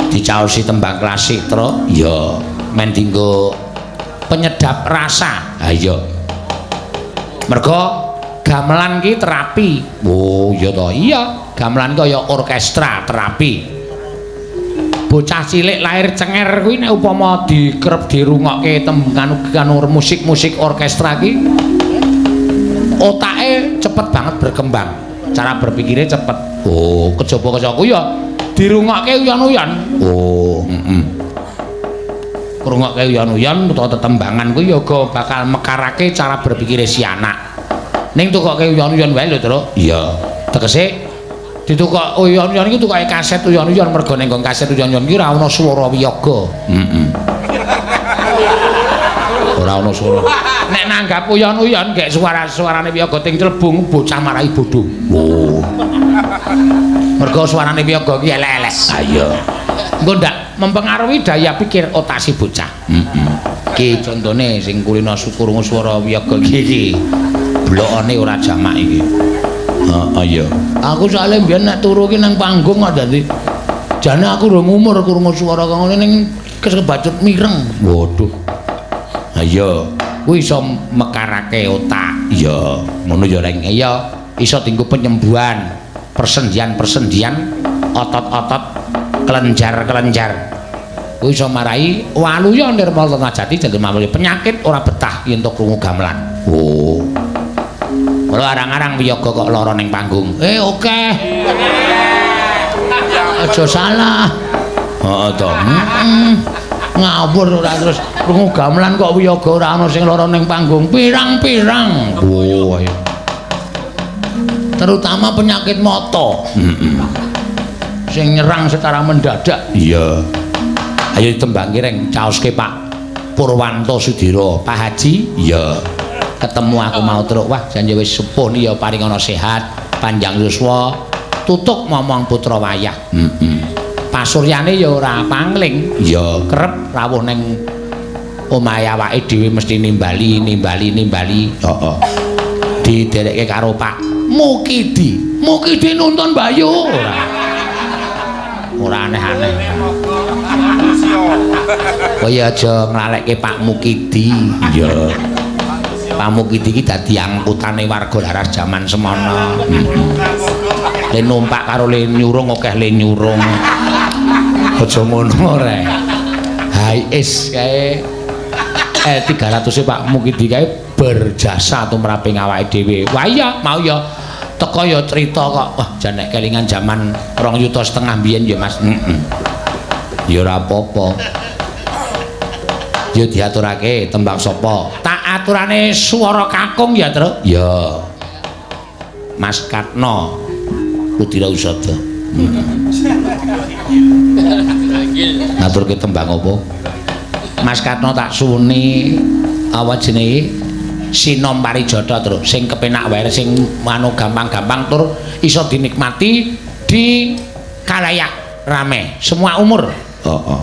Dicaosi tembang klasik, Truk. Iya, men dienggo penyedap rasa. Ha iya. Mergo gamelan ki terapi. Oh, iya to. Iya, gamelan kaya orkestra terapi. Bocah cilik lahir cenger kuwi nek upama dikerep dirungokke tembang kanu musik-musik orkestra ki otake cepet banget berkembang. Cara berpikirnya cepet. Oh, kejaba kecaku ya dirungokke uyan-uyan. Oh, heeh. Ngrungokke uyan-uyan utawa tetembangan kuwi ya uga bakal mekarake cara berpikire si anak. Ning tukoke uyan-uyan wae lho, Truk. Iya. Tegese ditukok uyan-uyan iki tukoke kaset uyan-uyan mergo ning nggon kaset uyan-uyan iki ora ana swara wiyaga. Heeh. Ora ana swara. Nek nanggap uyan-uyan gek suara-suarane wiyaga ting clebung bocah marahi bodho. Oh. Mergo suarane wiyaga iki elek-elek. Ha iya. Engko ndak mempengaruhi daya pikir otak si bocah. Heeh. Iki contone sing kulino krungu swara wiyaga iki. Blokane ora jamak iki. Heeh iya. Aku soalé mbiyen nek turu ki nang panggung kok dadi Jane aku rong umur krungu swara kaya ngene ning kebacut mireng. Waduh. Ha iya, kuwi iso mekarake otak. Iya, ngono ya Reng. Iya, iso dienggo penyembuhan persendian-persendian, otot-otot, kelenjar-kelenjar. Kuwi iso marai waluya nirmala jati jalur mamuli penyakit ora betah yen to krungu gamelan. Oh. Kula arang-arang wiyaga kok lara ning panggung. Oke. Aja salah. Heeh to. Ngawur ora terus krungu gamelan kok wiyaga ora ana sing lara ning panggung. Pirang-pirang. Oh, ayo. Terutama penyakit mata. Heeh. Sing nyerang secara mendadak. Iya. Ayo ditembangke Reng, caoske Pak Purwanto Sudiro. Pak Haji? Iya. Ketemu aku mau truk. Wah, jan wis sepuh ya paring ana sehat, panjang yuswa. Tutuk momong putra wayah. Heeh. Pasuryane ya ora pangling. Iya, kerep rawuh ning omahe awake dhewe mesti nimbali, nimbali, nimbali. Heeh. Diderekke karo Pak Mukidi. Mukidi nuntun Bayu ora. Ora aneh-aneh. Kowe aja nglalekke Pak Mukidi. Iya. Pak Mukidi iki dadi angkutane warga laras jaman semono. Le numpak karo le nyurung akeh le nyurung. Aja ngono rek. Hai is kae L300 Pak Mukidi kae berjasa tumraping awake dhewe. Wah iya, mau ya teko ya cerita kok. Wah, jan nek kelingan jaman 2,5 yuta mbiyen ya Mas. Heeh. Ya ora apa-apa. Ya diaturake tembang sapa? Tak aturane swara kakung ya, Truk. Ya. Mas Katno Ludira Usada. Ngaturke tembang apa? Mas Katno tak suwuni apa jenenge? Sinom Parijata, Truk. Sing kepenak wae, sing anu gampang-gampang tur iso dinikmati di kalayak rame, semua umur. Heeh.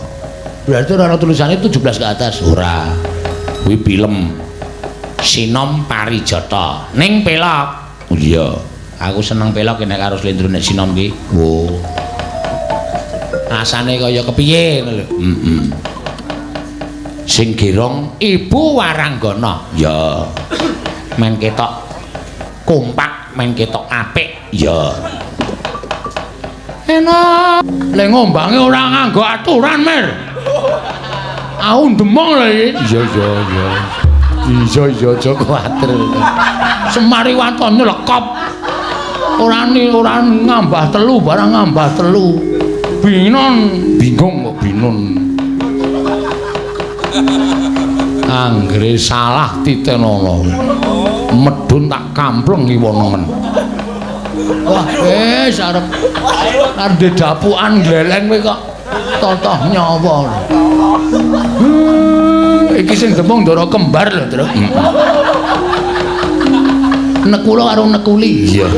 Berarti ora ana tulisane 17 ke atas. Ora. Kuwi film Sinom Parijata ning pelok. Iya. Aku seneng pelok nek karo slendro nek sinom ki. Oh. Rasane kaya kepiye ngono lho. Heeh. Sing girong Ibu Waranggana. Ya. Men ketok kompak, men ketok apik. Ya. Enak. Le ngombange ora nganggo aturan, Mir. Aku ndemong lho iki. Iya iya iya. Iya iya aja kuwatir. Semari waton nyelekop. Ora ora ngambah telu barang ngambah telu. Binon bingung kok binon. Anggere salah titenono. Medun tak kampleng iwonomen. Wah, wis arep arep dapukan gleleng kowe kok totoh nyawa. Iki sing demung ndara kembar lho, Truk. Nekula karo nekuli. Iya.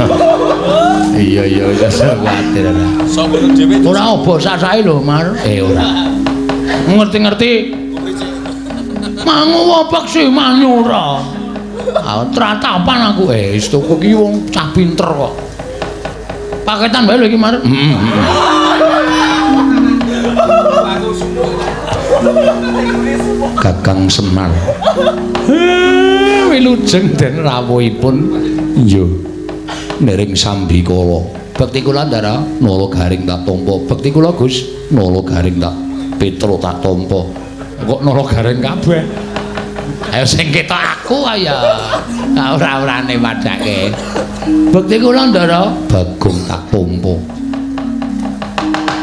Iya iya wis kuwatir ora. Ora obo sasahe lho, Mar. Ora. Ngerti-ngerti. Mangu wopek sih manyura. Ah, tratapan aku. Wis tuku ki wong cah pinter kok. Paketan wae lho iki, Mar. Heeh. Kakang Semar. Wilujeng den rawuhipun iya nering sambikala. Bekti kula Ndara nala garing tak tampa. Bekti kula Gus nala garing tak Petro tak tampa. Kok nala garing kabeh? Ayo sing ketok aku ayo. Ora-orane padake. Bekti kula Ndara Bagong tak tampa.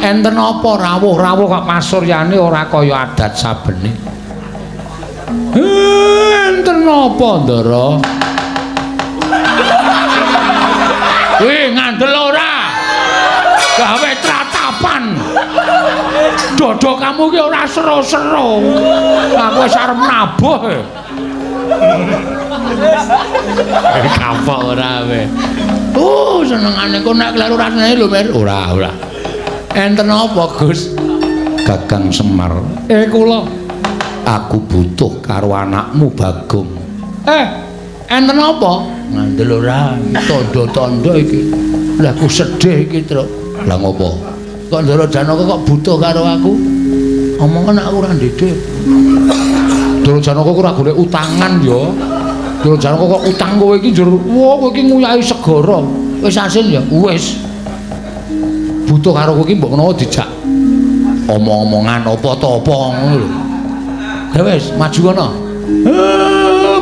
Enten apa rawuh-rawuh kok pasuryane ora kaya adat sabene. Enten apa Ndara? Wih, ngandel ora? Gawe tratapan. Dodo kamu ki ora seru-seru. Aku wis arep nabuh. Kapok ora kowe. Senengane kok nek kleru rasane lho, Mir. Ora, ora. Enten apa, Gus? Kakang Semar. Kula. Aku butuh karo anakmu Bagong. Enten apa? Ngandel ora, tandha-tandha iki. Lah aku sedih iki, Truk. Lah ngopo? Kok Ndara Janaka kok butuh karo aku? Omongan aku ora ndhedhe. Ndara Janaka kok ora golek utangan ya. Ndara Janaka kok utang kowe iki njur, wah kowe iki nguyahi segara. Wis asin ya? Wis. Butuh karo kowe iki mbok menawa dijak omong-omongan apa ta apa ngono lho. Ya wis, maju kono.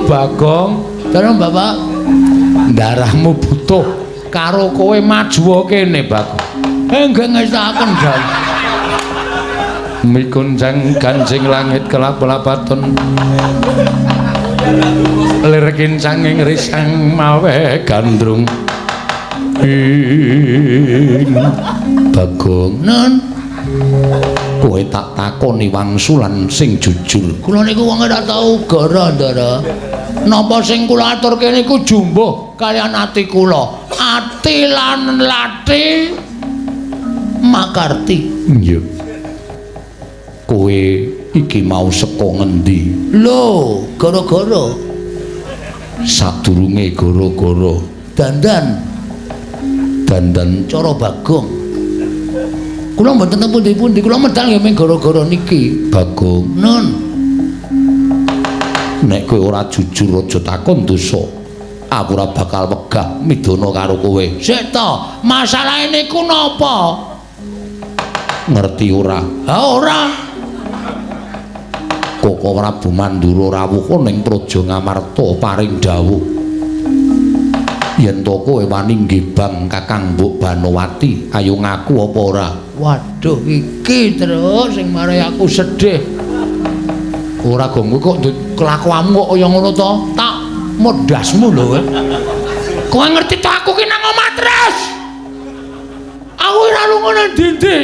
Bagong, Dalem Bapak, darahmu butuh karo kowe maju kene, Bagong. Nggih ngestakaken, Jan. Mikunjang ganjing langit kelap-lapaton. Lir kincanging risang mawe gandrung. Ing Bagong, Nun, kowe tak takoni wangsulan sing jujur. Kula niku wong ora tau gara, Ndara. Napa sing kula aturke niku jumbuh kaliyan ati kula. Ati lan lati makarti. Iya. Kowe iki mau saka ngendi? Lho, gara-gara Sadurunge gara-gara dandan dandan cara Bagong. Kula mboten teng pundi-pundi, kula medal nggih mung gara-gara niki. Bagong. Nun, Nek kowe ora jujur aja takon dosa. Aku ora bakal wegah midana karo kowe. Sik to, masalahe niku napa? Ngerti ora? Ha ora. Koko Prabu Mandura rawuh ning Praja Ngamarta paring dawuh. Yen to kowe wani nggebang Kakang Mbok Banowati, ayo ngaku apa ora? Waduh, iki terus sing marai aku sedih. Ora gong kowe kok kelakuanmu kok kaya ngono to? Tak modasmu lho kowe. Kowe ngerti to aku ki nang omah terus. Aku ora lunga nang ndi-ndi.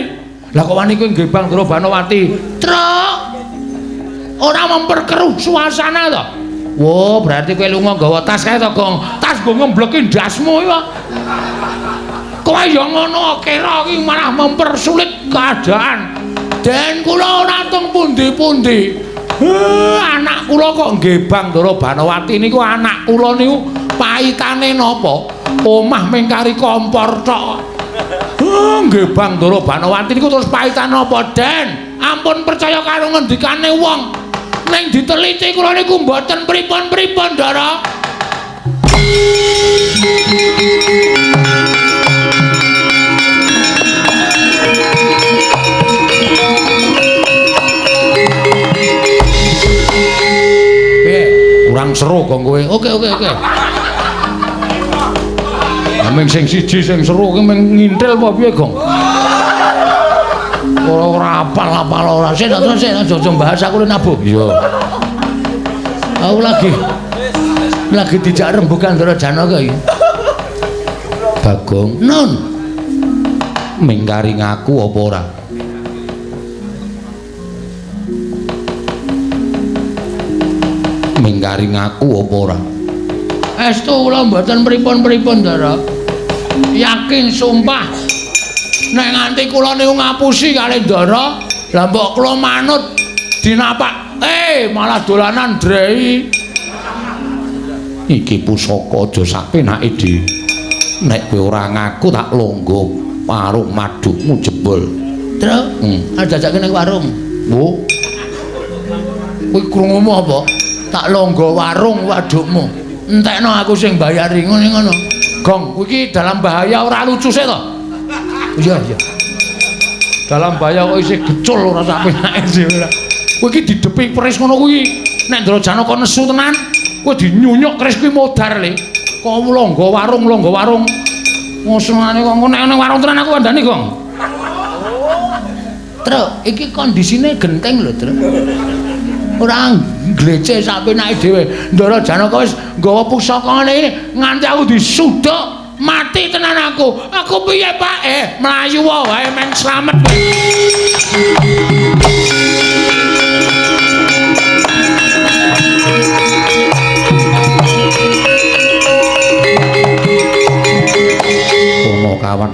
Lah kok wani kowe nggebang Ndara Banowati? Truk. Ora memperkeruh suasana to. Wo, berarti kowe lunga nggawa tas kae to, Gong. Tas nggo ngembleki ndasmu iki kok. Kowe ya ngono kira iki malah mempersulit keadaan. Den kula ora teng pundi-pundi. Anak kula kok nggebang Ndara Banowati niku anak kula niku paitane napa? Omah mung kari kompor tok. Nggebang Ndara Banowati niku terus paitane napa, Den? Ampun percaya karo ngendikane wong. Ning diteliti kula niku mboten pripun-pripun, Ndara. Piye? Kurang seru kok kowe. Oke, oke, oke. Ming sing siji sing seru ki ming ngintil apa piye, Gong? Ora ora apal-apal ora. Sik terus sik aja bahas aku lho nabuh. Iya. Aku lagi dijak rembugan Ndara Janaka iki. Bagong, Nun, mingkari ngaku apa ora? Mingkari ngaku apa ora? Estu kula mboten pripun-pripun, Ndara. Yakin sumpah. Nek nganti kula niku ngapusi kali Ndara, lah mbok kula manut dinapak. Malah dolanan drei. Iki pusaka aja sapenake, Di. Nek kowe ora ngaku tak longgo warung madukmu jebol. Truk, ajajake ning warung. Wo. Kowe krungumu apa? Tak longgo warung wadukmu. Entekno aku sing bayari ngene ngono. Gong, kowe iki dalam bahaya ora lucu sik to? Iya, iya. Dalam bahaya kok isih gecul ora sapenake sih ora. Kowe iki didepi keris ngono kuwi. Nek Ndara Janaka nesu tenan, kowe dinyunyuk keris kuwi modar le. Kok longgo warung, longgo warung. Ngosenane kok nek nang warung tenan aku kandhani, Gong. Truk, iki kondisine genteng lho, Truk. Ora glece sapenake dhewe. Ndara Janaka wis nggawa pusaka ngene iki nganti aku disuduk mati tenan aku. Aku piye, Pak? Mlayu wae men slamet. Kono kawan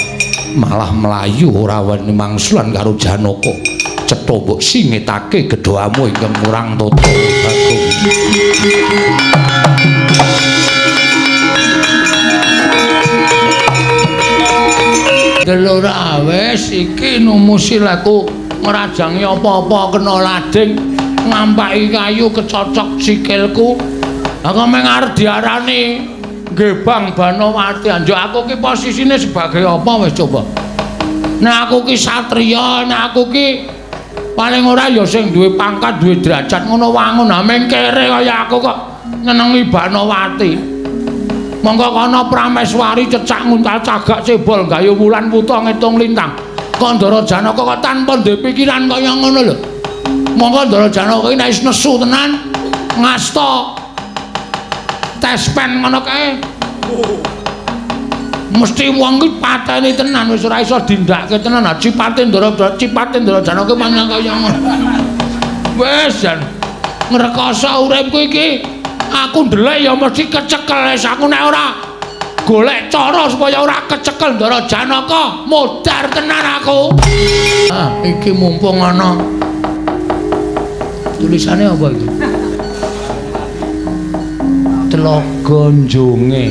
malah mlayu ora wani mangsulan karo Janaka. Cetha mbok singitake gedhamu ingkang kurang tata, Bagong. Delora wis iki numusi laku ngrajangi apa-apa kena lading ngampaki kayu kecocok sikilku. Aku meng arep diarani Gebang Banowati. Anjuk aku ki posisine sebagai apa wis coba. Nek aku ki satriya, nek aku ki paling ora ya sing duwe pangkat, duwe derajat ngono wangun. Ha meng kere kaya aku kok nyenengi Banowati. Monggo kono Prameswari cecak nguntal cagak cebol gayu wulan wuta ngitung lintang. Kok Ndara Janaka kok tanpa duwe pikiran kaya ngono lho. Monggo Ndara Janaka iki nek wis nesu tenan ngasta tespen ngono kae. Mesti wong ki pateni tenan wis ora iso dindake tenan. Cipate Ndara cipate Ndara Janaka pancen kaya ngono. Wis jan ngrekoso uripku iki. Aku ndelek ya mesti kecekel wis aku nek ora golek cara supaya ora kecekel Ndara Janaka modar tenan aku. Ah, iki mumpung ana tulisane apa iki? Telaga Njonge.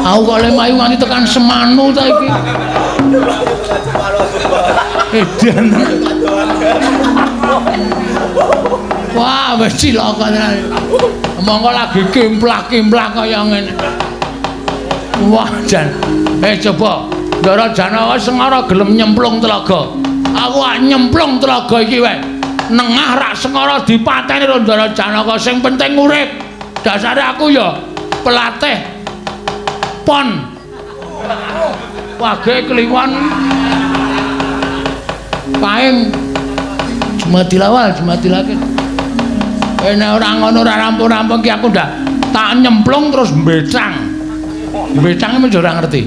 Aku kok le mayu nganti tekan Semanu ta iki. Edan. Wah, wis cilaka tenan. Monggo lagi kimplak-kimplak kaya ngene. Wah, jan. Coba Ndara Janaka sengara gelem nyemplung telaga. Aku ak nyemplung telaga iki wae. Nengah rak sengara dipateni karo Ndara Janaka, sing penting urip. Dasare aku ya pelatih pon. Wage kliwon. Paing Jumadilawal, Jumadilakir. Nek ora ngono ora rampung-rampung ki aku ndak tak nyemplung terus mbecang. Mbecang iki ora ngerti.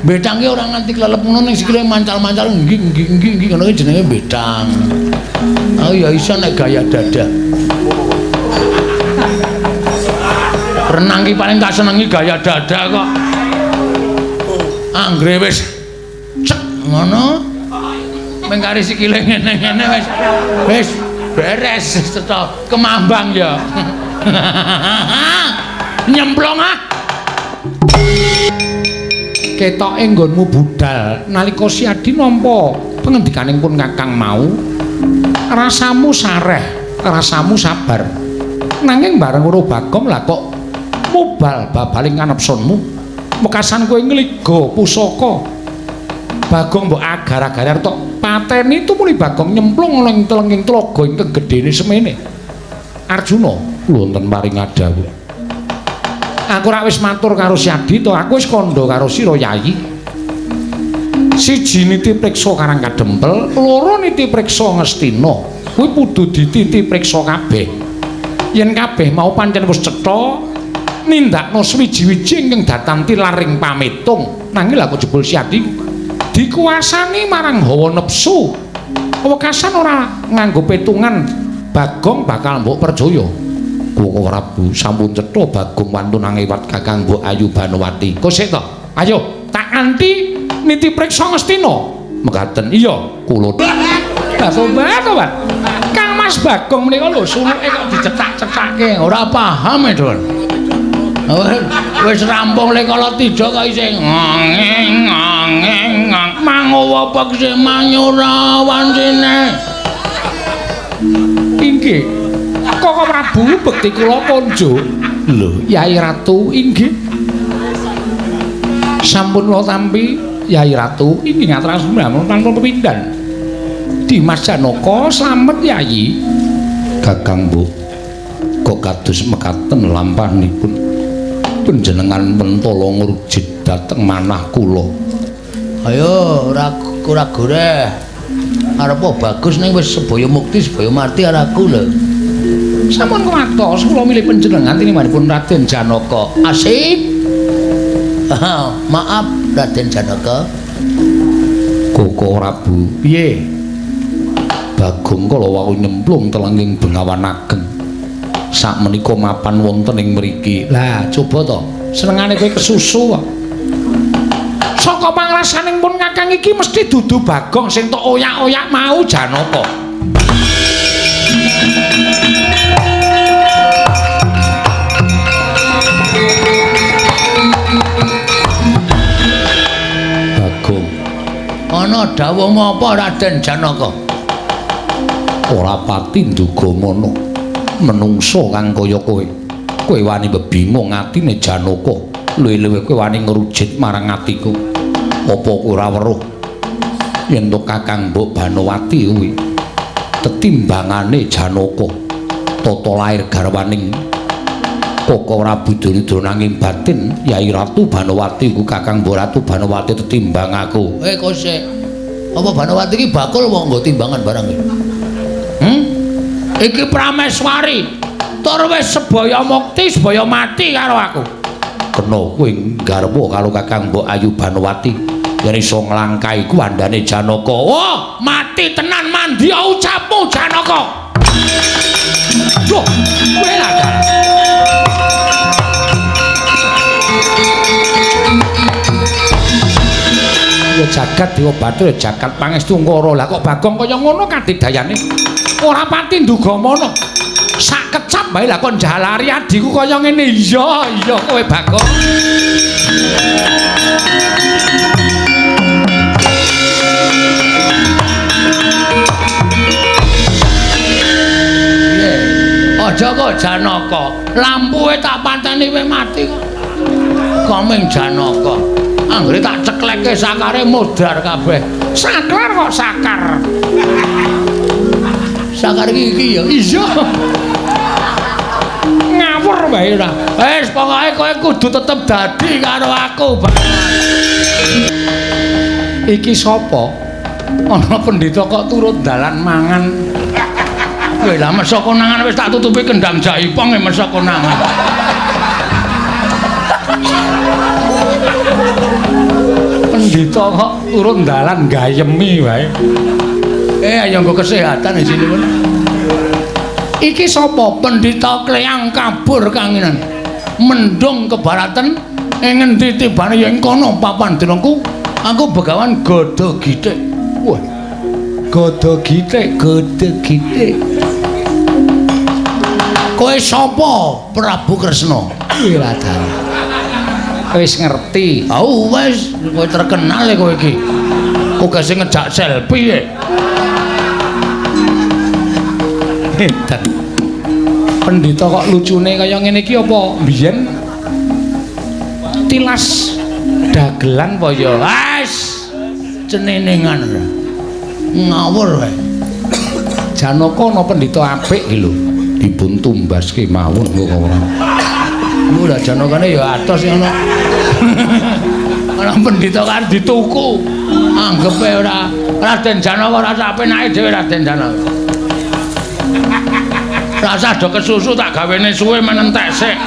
Mbecang ki ora nganti klelep ngono ning sikile mancal-mancal nggih nggih nggih nggih ngono ki jenenge mbecang. Aku ya iso nek gaya dadah. Renang ki paling tak senengi gaya dadah kok. Anggere wis cek ngono. Mengkari sikile ngene-ngene wis wis beres tetep kemambang ya. Nyemplung ah. Ketoke nggonmu budal nalika Siadi nampa pengendikaning pun Kakang mau, rasamu sareh, rasamu sabar. Nanging bareng weruh Bagong lah kok mubal babaling kanepsunmu. Wekasan kowe ngliga pusaka. Bagong mbok agar-agar tok pateni tumuli Bagong nyemplung ana ing telenging tlaga ingkang gedene semene. Arjuna wonten paring dawuh. Aku rak wis matur karo Siadi to, aku wis kandha karo sira Yayi. Siji niti priksa Karang Kadempel, loro niti priksa Ngastina. Kuwi kudu dititi priksa kabeh. Yen kabeh mau pancen wis cetha nindakno swiji-wiji ingkang datan tilaring pametung. Nanging lha kok jebul Siadi dikuasani marang hawa nepsu. Wekasan ora nganggo petungan Bagong bakal mbok percaya. Koko Prabu sampun cetha Bagong wantun angewat Kakang Mbok Ayu Banowati. Kok sik to? Ayo tak anti niti priksa Ngastina. Mekaten. Iya, kula. Tobat, tobat. Kang Mas Bagong menika lho suluke kok dicetak-cetake, ora paham e, Don. Wis rampung le kala tija kok isih ngeng ngeng mangowo pekse manyura wancine. Inggih. Koko Prabu bekti kula konjo. Lho, Yai Ratu inggih. Sampun kula tampi Yai Ratu inggih ngaturaken tanpa pepindhan. Dimas Janaka slamet Yai. Kakang Mbok kok kados mekaten lampahanipun panjenengan mentala ngrujit dhateng manah kula. Ayo ora ora goreh. Arep bagus ning wis sebaya mukti sebaya mati araku lho. Sampun kuwatos kula milih panjenengan tinimanipun Raden Janaka. Asik. Maaf Raden Janaka. Koko Prabu. Piye? Bagong kala wau nyemplung telenging Bengawan Ageng. Sakmenika mapan wonten ing mriki. Lah, coba to. Senengane kowe kesusu kok. Saka pangrasaning pun Kakang iki mesti dudu Bagong sing tok oyak-oyak mau Janaka. Ana dawuhmu apa Raden Janaka? Ora pati nduga ngono. Menungso kang kaya kowe. Kowe wani bebingung atine Janaka. Luwih-luwih kowe wani ngrujit marang atiku. Apa kowe ora weruh yen to Kakang Mbok Banowati kuwi tetimbangane Janaka tata lair garwaning Koko Prabu Duryudana nanging batin Yai Ratu Banowati ku Kakang Mbok Ratu Banowati tetimbang aku. Kok sik. Apa Banowati iki bakul wong nggo timbangan barang iki? Iki Prameswari. Tur wis sebaya mukti, sebaya mati karo aku. Kena kowe nggarwa karo Kakang Mbok Ayu Banowati yen iso nglangkai kuwandane Janaka. Oh, mati tenan mandya ucapmu Janaka. Duh, kowe lah dalah. Ya jagat Dewa Bathara, jagat pangestu ngara. Lah kok Bagong kaya ngono kadidayane? Ora pati nduga mono. Sak kecap wae lah kok njalari adhiku kaya ngene. Iya, iya kowe Bagong. Aja kok Janaka. Lampuwe tak pateni wis mati kok. Koming Janaka. Anggere tak cekleke sakare modar kabeh. Saklar kok sakar. Sakar iki iki ya. Iya. Ngawur wae ora. Wis pokoke kowe kudu tetep dadi karo aku. Iki sapa? Ana pendhita kok turut dalan mangan. Kowe lah mesok konangan wis tak tutupi kendang jaipong e mesok konangan. Pendhita kok turut dalan gayemi wae. Ayo nggo kesehatan di sini pun. Iki sapa? Pendhita Kleyang kabur kanginan. Mendung kebaratan ing ngendi tibane ya ing kono papan dinengku. Aku begawan Gada Githik. Wah. Gada Githik, Gada Githik. Kowe sapa? Prabu Kresna. Wiladara. Wis ngerti. Oh wis, kowe terkenal e kowe iki. Kok gak sing ngejak selfie e. Edan. Pendhita kok lucune kaya ngene iki apa mbiyen tilas dagelan apa ya? Wes cenenengan. Ngawur wae. Janaka ana pendhita apik iki lho. Dipun tumbaske mawon kok ora. Lha Janakane ya atos ngono. Ana pendhita kan dituku. Anggepe ora Raden Janaka ora sak penake dhewe Raden Janaka. Rasah do kesusu tak gawene suwe menentek sik.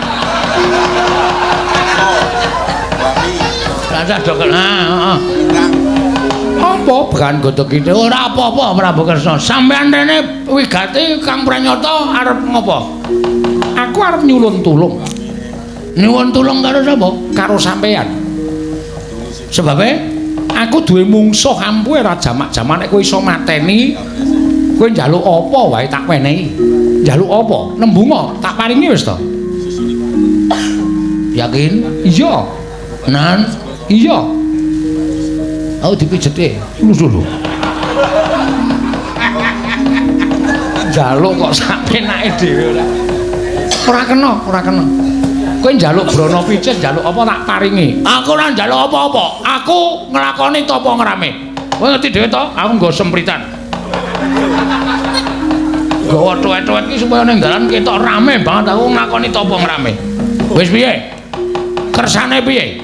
Rasah do heeh. Apa began godhog iki? Ora apa-apa Prabu Kresna. Sampeyan rene wigati Kang Pranyata arep ngopo? Aku arep nyulun tulung. Nyuwun tulung karo sapa? Karo sampeyan. Sebabe aku duwe mungsuh ampuhe ora jamak-jamak nek kowe iso mateni, kowe njaluk apa wae tak wenehi. Njaluk apa? Nembunga tak paringi wis to. Yakin? Iya. Nan? Iya. Aku dipijeti. Lho lho. Njaluk kok sak penake dhewe ora. Ora kena, ora kena. Kowe njaluk brana picet, njaluk apa tak paringi. Aku ora njaluk apa-apa. Aku nglakoni tapa ngrame. Kowe ngerti dhewe to? Aku nggo sempritan. Nggawa tuwet-tuwet iki supaya ning dalan ketok rame banget aku nglakoni tapa ngrame. Wis piye? Kersane piye?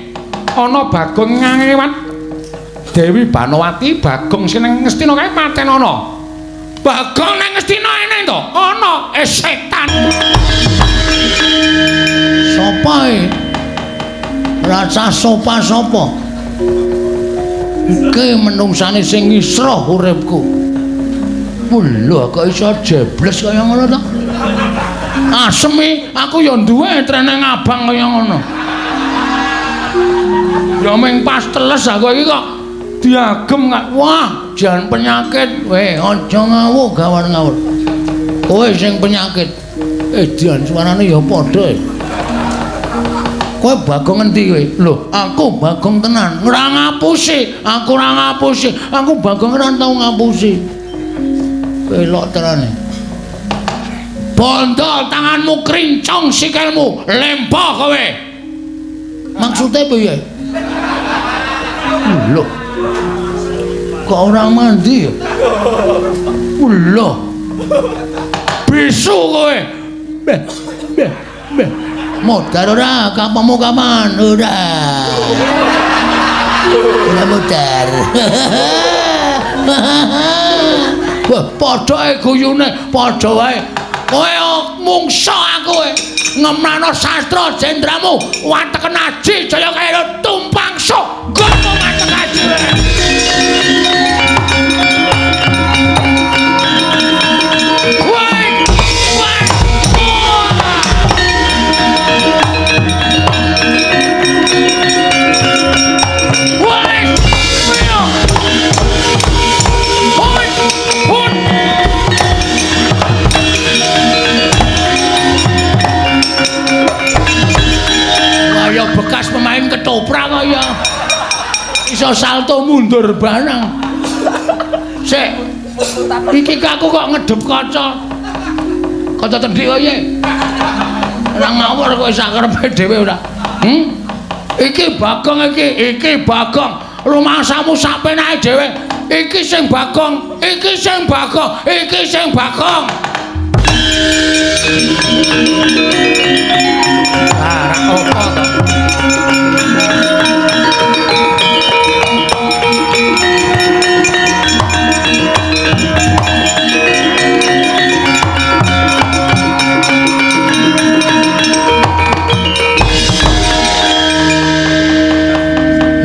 Ana Bagong ngewat Dewi Banowati, Bagong sing nang Ngastina kae paten ana. Bagong nang Ngastina eneng to? Ana, setan. Sapa e? Rasa sapa-sapa. Iki menungsane sing ngisroh uripku. Lho kok iso jebles kaya ngono to? Asem iki, aku ya duwe treneng abang kaya ngono. Ya ming pas teles aku iki kok diagem kok. Wah, jan penyakit. Weh, aja ngawur gawan ngawur. Kowe sing penyakit. Jan suarane ya padha. Kowe Bagong endi kowe? Lho, aku Bagong tenan. Ora ngapusi, aku ora ngapusi. Aku Bagong ora tau ngapusi. Pelok terane. Bondo tanganmu krincong sikilmu, lempo kowe. Maksude piye? Lho. Kok ora mandi ya? Lho. Bisu kowe. Beh, beh, beh. Modar ora, kapamu kapan? Ora. Ora modar. Wah, padha guyune, padha wae. Kowe mungsa aku kowe. Ngemlano sastra jendramu, wateken aji jaya kaya tumpang sok. Gopo watek aji. Kaya bekas pemain ketoprak kaya iso salto mundur barang. Sik. Iki aku kok ngedep kaca. Kaca cendhik kaya. Ora ngawur kowe sak karepe dhewe ora. Iki Bagong iki, iki Bagong. Rumangsamu sak penake dhewe. Iki sing Bagong, iki sing Bagong, iki sing Bagong. Ah, ra apa to?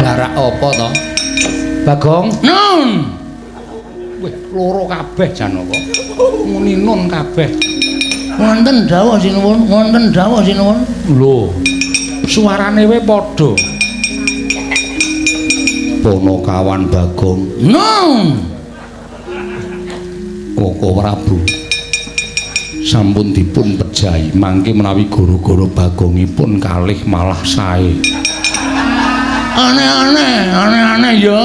Lah ra apa to? Bagong, Nun. Wih, loro kabeh Janaka. Muni nun kabeh. Wonten dawuh sinuwun, wonten dawuh sinuwun. Lho, suarane wae padha. Ponokawan Bagong. Nun. Koko Prabu sampun dipun pejahi mangke menawi goro-goro Bagongipun kalih malah sae. Aneh-aneh, aneh-aneh ya.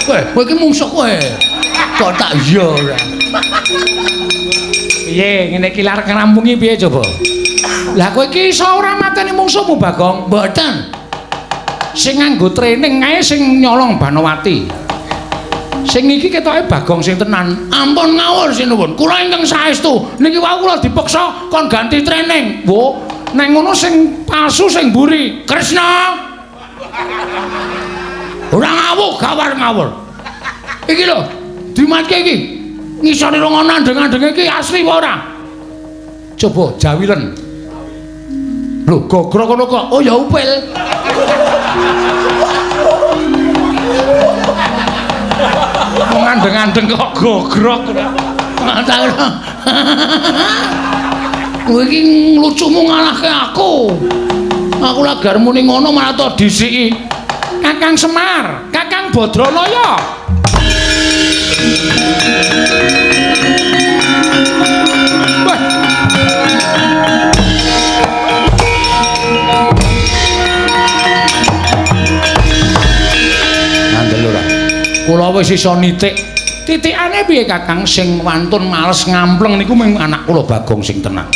Kowe, kowe iki mungsuh kowe. Kok tak iya ora. Piye ngene iki lar ngrampungi piye coba? Lah kowe iki iso ora mateni mungsuhmu Bagong? Mboten. Sing nganggo training kae sing nyolong Banowati. Sing iki ketoke Bagong sing tenan. Ampun ngawur sinuwun. Kula ingkang saestu. Niki wau kula dipeksa kon ganti training. Wo, neng ngono sing palsu sing mburi. Kresna. Ora ngawuh, gawar ngawur. Iki lho, dimatke iki. Ngisore rong andeng-andeng iki asli apa ora? Coba jawilen. Lho, gogrok ngono kok. Oh ya upil. Wong andeng-andeng kok gogrok. Kowe iki lucumu ngalahke aku. Aku lagar muni ngono malah to disiki. Kakang Semar, Kakang Badranaya. Wah. Ngandel ora? Kula wis iso nitik. Titikane piye Kakang? Sing wantun males ngampleng niku mung anak kula Bagong sing tenan.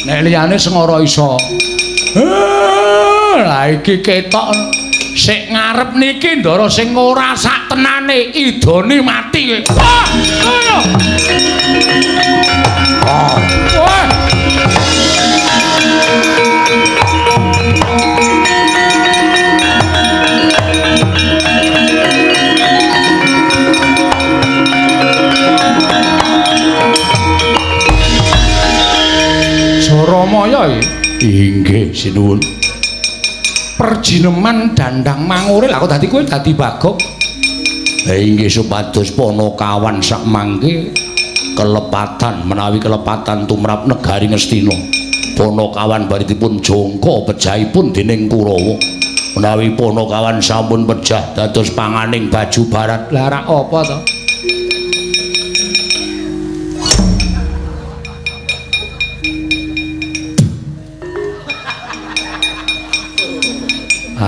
Nek liyane sing ora iso. Lah iki ketok sik ngarep niki ndara sing ora sak tenane idone mati. Wah, ngono. Wah. Jaramaya iki. Inggih sinuwun. Perjineman dandang mangure lha kok dadi kowe dadi Bagong. Inggih supados Ponokawan sak mangke kelepatan menawi kelepatan tumrap negari Ngastina. Ponokawan bari dipun jongko pejahipun dening Kurawa. Menawi Ponokawan sampun pejah dados panganing baju barat. Lah rak apa to?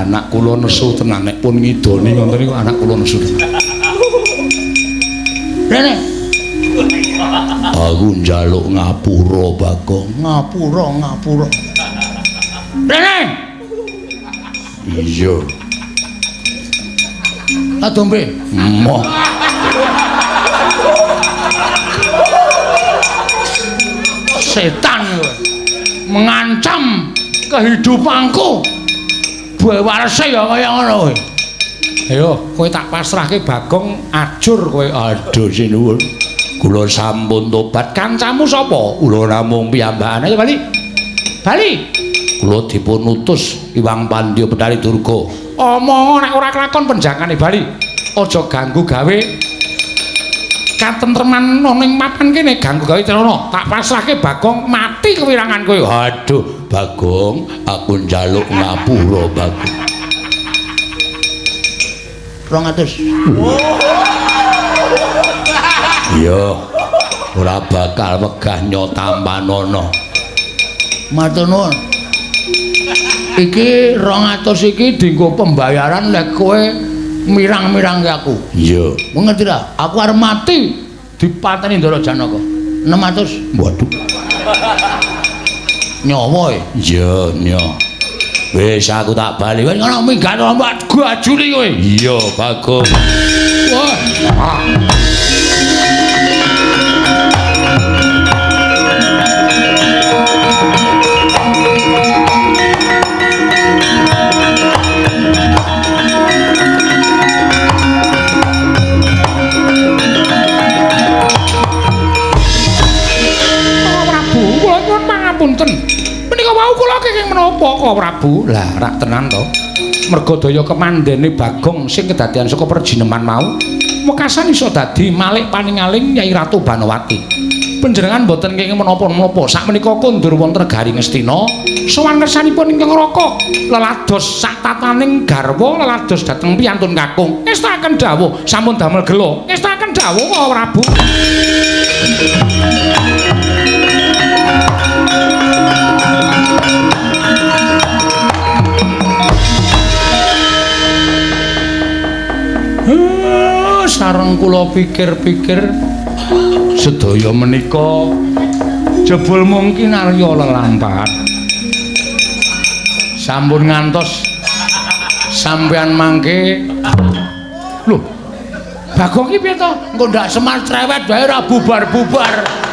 Anak kula nesu tenan nek pun ngidoni ngoten niku anak kula nesu tenan. Rene. Aku njaluk ngapura, Bagong. Ngapura, ngapura. Rene. Iya. Tak dombe. Moh. Setan kowe. Mengancam kehidupanku. Bawarse ya kaya ngono kowe. Ayo, kowe tak pasrahke Bagong ajur kowe. Aduh sinuwun. Kula sampun tobat. Kancamu sapa? Kula namung piyambakan. Ayo bali. Bali. Kula dipun utus Iwang Pandya Bethari Durga. Omong nek ora kelakon penjakane bali. Aja ganggu gawe katentreman ning papan kene, ganggu gawe celana. Tak pasrahke Bagong mati kewirangan kowe. Aduh, Bagong, aku njaluk ngapura, Bagong. 200. Iya, ora bakal wegah nyotampanana. Matur nuwun. Iki 200 iki dienggo pembayaran lek kowe mirang-mirangke aku. Iya. Ngerti ra? Aku arep mati dipateni Ndara Janaka. 600. Waduh. Nyawa e. Iya, nya. Wis aku tak bali. Wis ngono minggat lompat gajuli kowe. Iya, Bagong. Wah. Prabu, kula nyuwun pangapunten. Menika wau kula kenging menapa kok Prabu? Lah, rak tenan to. Merga daya kemandene Bagong sing kedadian saka perjineman mau, wekasan iso dadi malik paningaling Nyai Ratu Banowati. Panjenengan boten kenging menapa-menapa. Sakmenika kondur wonten negari Ngastina, sowan kersanipun ingkang Raka lelados sak tataning garwa lelados dhateng piyantun kakung. Ngestakaken dawuh sampun damel gela. Ngestakaken dawuh kok Prabu. Sareng kula pikir-pikir sedaya menika jebul mungkin Arya lelampahan. Sampun ngantos sampean mangke. Lho, Bagong ki piye to? Engko ndak Semar cerewet wae ora bubar-bubar.